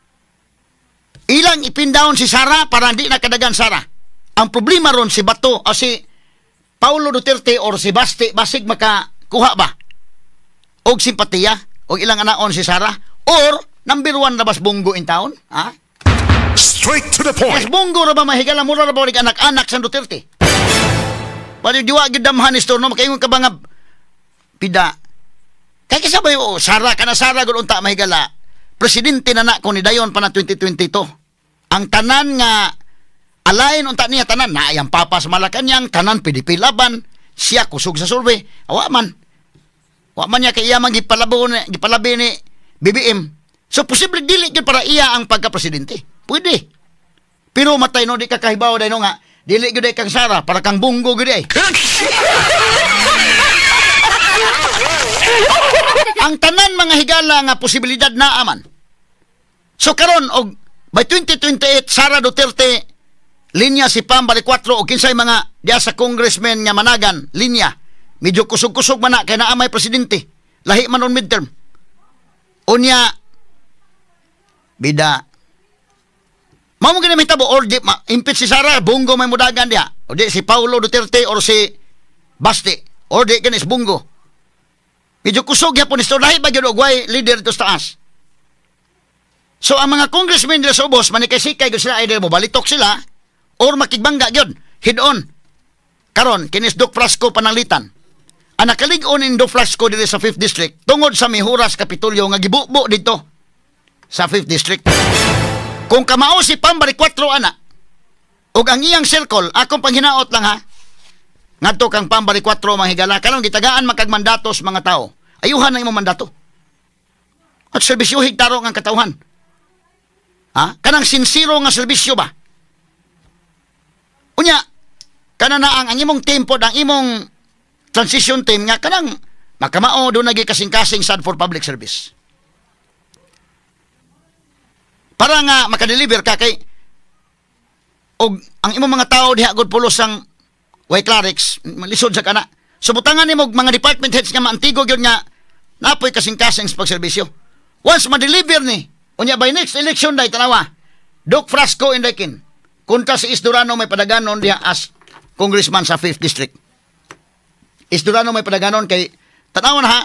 Ilang ipin down si Sara para hindi na kadagan Sara. Ang problema ron si Bato o si Paulo Duterte or si Basti, basig makakuha ba og simpatiya og ilang anaon si Sara or number one na bas Bong Go in town, ha? Straight to the Yes, point. Bong Go ra ba, mahigala, mura ra ba og anak-anak sa Duterte? Pwede diwa gyud damhan ni Storno, makaingon ka ba nga pida. Kay kisa ba oh, Sara ka na Sara gud unta, mahigala. Presidente na na kung ni dayon pa na 2022. Ang tanan nga alain unta niya tanan na ang papa sa Malacañang, tanan PDP Laban, siya kusog sa survey. Awa man. Wa man niya kay iya man gipalabo ni gipalabi ni BBM. So posible dili gyud para iya ang pagka-presidente. Pwede. Pero matay no, di ka kahibaw dai no nga dili gyud ay kang Sara, para kang Bong Go gyud ay. Ang tanan mga higala nga posibilidad na aman. So karon og by 2028 Sara Duterte linya, si Pam Baricuatro og kinsay mga diya sa congressman nga managan linya. Medyo kusog-kusog man na kay naa may presidente. Lahi man on midterm. Unya bida mao mo gani mahitabo or di ma, impeach si Sara, Bong Go may mudagan diha. O di si Paulo Duterte or si Basti or di ganis Bong Go. Medyo kusog gyapon ni lahi ba gyud og way leader dito sa taas. So ang mga congressmen dira sa ubos manikay-sikay gyud sila, either mobalitok sila or makigbangga gyud head on. Karon kinis Doc Frasco pananglitan. Ang nakalig-on ni Doc Frasco diri sa 5th District tungod sa Mihuras Kapitolyo nga gibubo dito sa 5th District. Kung kamao si Pam Baricuatro ana ug ang iyang circle, akong panghinaot lang ha. Ngadto kang Pam Baricuatro, mga higala, karon gitagaan man kag mandato sa mga tao. Ayuhan na imong mandato. At serbisyohig tarong ang katawhan. Ha? Kanang sinsiro nga serbisyo ba? Unya, kana na ang imong team pod, ang imong transition team nga kanang makamao do nagi kasing-kasing sad for public service. Para nga makadeliver ka kay og ang imong mga tao diha gud pulos ang way clerics, lisod sa kana. So butangan nimo og mga department heads nga maantigo gyud nga napoy kasing-kasing sa pagserbisyo. Once ma-deliver ni, unya by next election day tanawa, Doc Frasco Indekin, kontra si Ace Durano may padaganon diha as congressman sa 5th District. Ace Durano may padaganon kay tanawa na ha,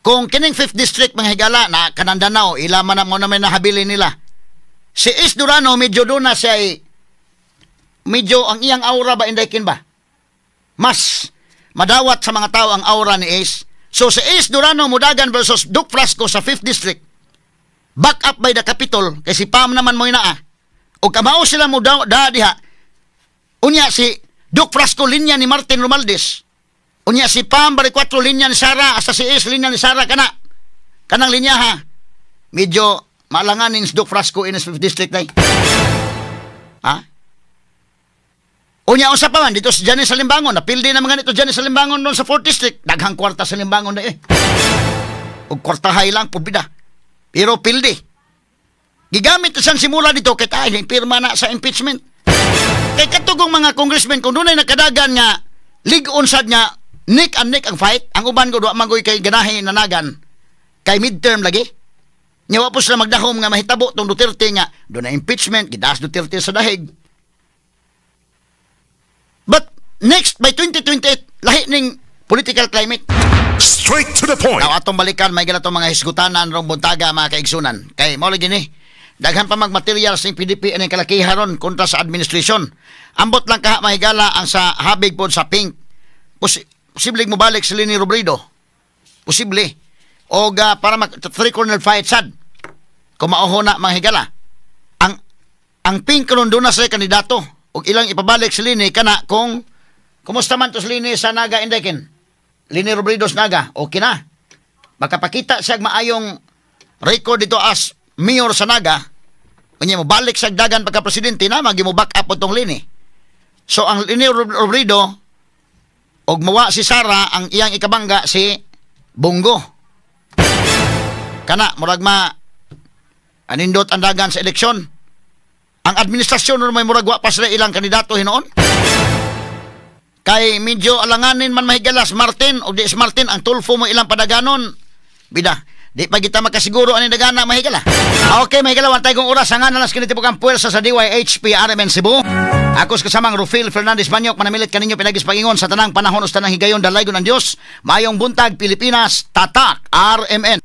kung kining 5th District mga higala na kanandanao, ila man mo na may nahabili nila. Si Ace Durano medyo doon na siya ay, medyo ang iyang aura ba Indekin ba? Mas madawat sa mga tao ang aura ni Ace. So si Ace Durano mudagan versus Doc Frasco sa 5th District. Back up by the Capitol kay si Pam naman mo inaa. O kamao sila mo da, da diha. Unya si Doc Frasco linya ni Martin Romualdez. Unya si Pam Baricuatro linya ni Sara, hasta si Ace linya ni Sara kana. Kanang linya ha. Medyo maalanganin si Doc Frasco in his 5th District day. Ha? Unya unsa pa man dito si Janice Salimbangon, napildi na mga nito Janice Salimbangon doon sa 4th District. Daghang kwarta sa Salimbangon na eh. Og kwartahay lang pubida. Pero pildi. Gigamit siyang simula dito kay tayo pirma na sa impeachment. Kay katugong mga congressmen kung dunay nakadagan nga lig-on sad nga nick and nick ang fight, ang uban ko wa man goy kay ganahi nanagan kay midterm lagi. Nya wa po sila magdahom nga mahitabo tong Duterte nga dunay impeachment, gidas Duterte sa dahig. But next by 2028 lahi ning political climate. Straight to the point. Now atong balikan may atong mga hisgutanan rong buntaga mga kaigsunan. Kay mao lagi ni daghan pa mag materials ning PDP aning kalakihan ron kontra sa administration. Ambot lang kaha mahigala ang sa habig pod sa pink. Posible mo balik si Leni Robredo. Posible. Og para mag three corner fight sad. Kung mauho na mga higala. Ang pink ron doon na sa kandidato. Og ilang ipabalik si Leni kana kung kumusta man to si Leni sa Naga Indekin. Leni Robredo sa Naga, okay na. Makapakita siya maayong record dito as mayor sa Naga. Unya mo balik sa dagan pagka presidente na magi mo back up tong Leni. So ang Leni Robredo og mawa si Sara, ang iyang ikabangga si Bong Go. Kana murag ma Anindot ang dagan sa eleksyon. Ang administrasyon may murag wa pa sila ilang kandidato hinuon. Kay medyo alanganin man, mahigalas, Martin o di si Martin, ang Tulfo mo ilang padaganon. Bida, di pa kita makasiguro ani dagana, mahigala. Okay, mahigala, wantay kong oras ang nga kini tibok ang puwersa sa DYHP RMN Cebu. Ako sa kasamang Rufil Fernandez Banyok manamilit kaninyo pinagis pagingon sa tanang panahon o sa tanang higayon, dalaygon ang Dios. Mayong buntag, Pilipinas, Tatak RMN.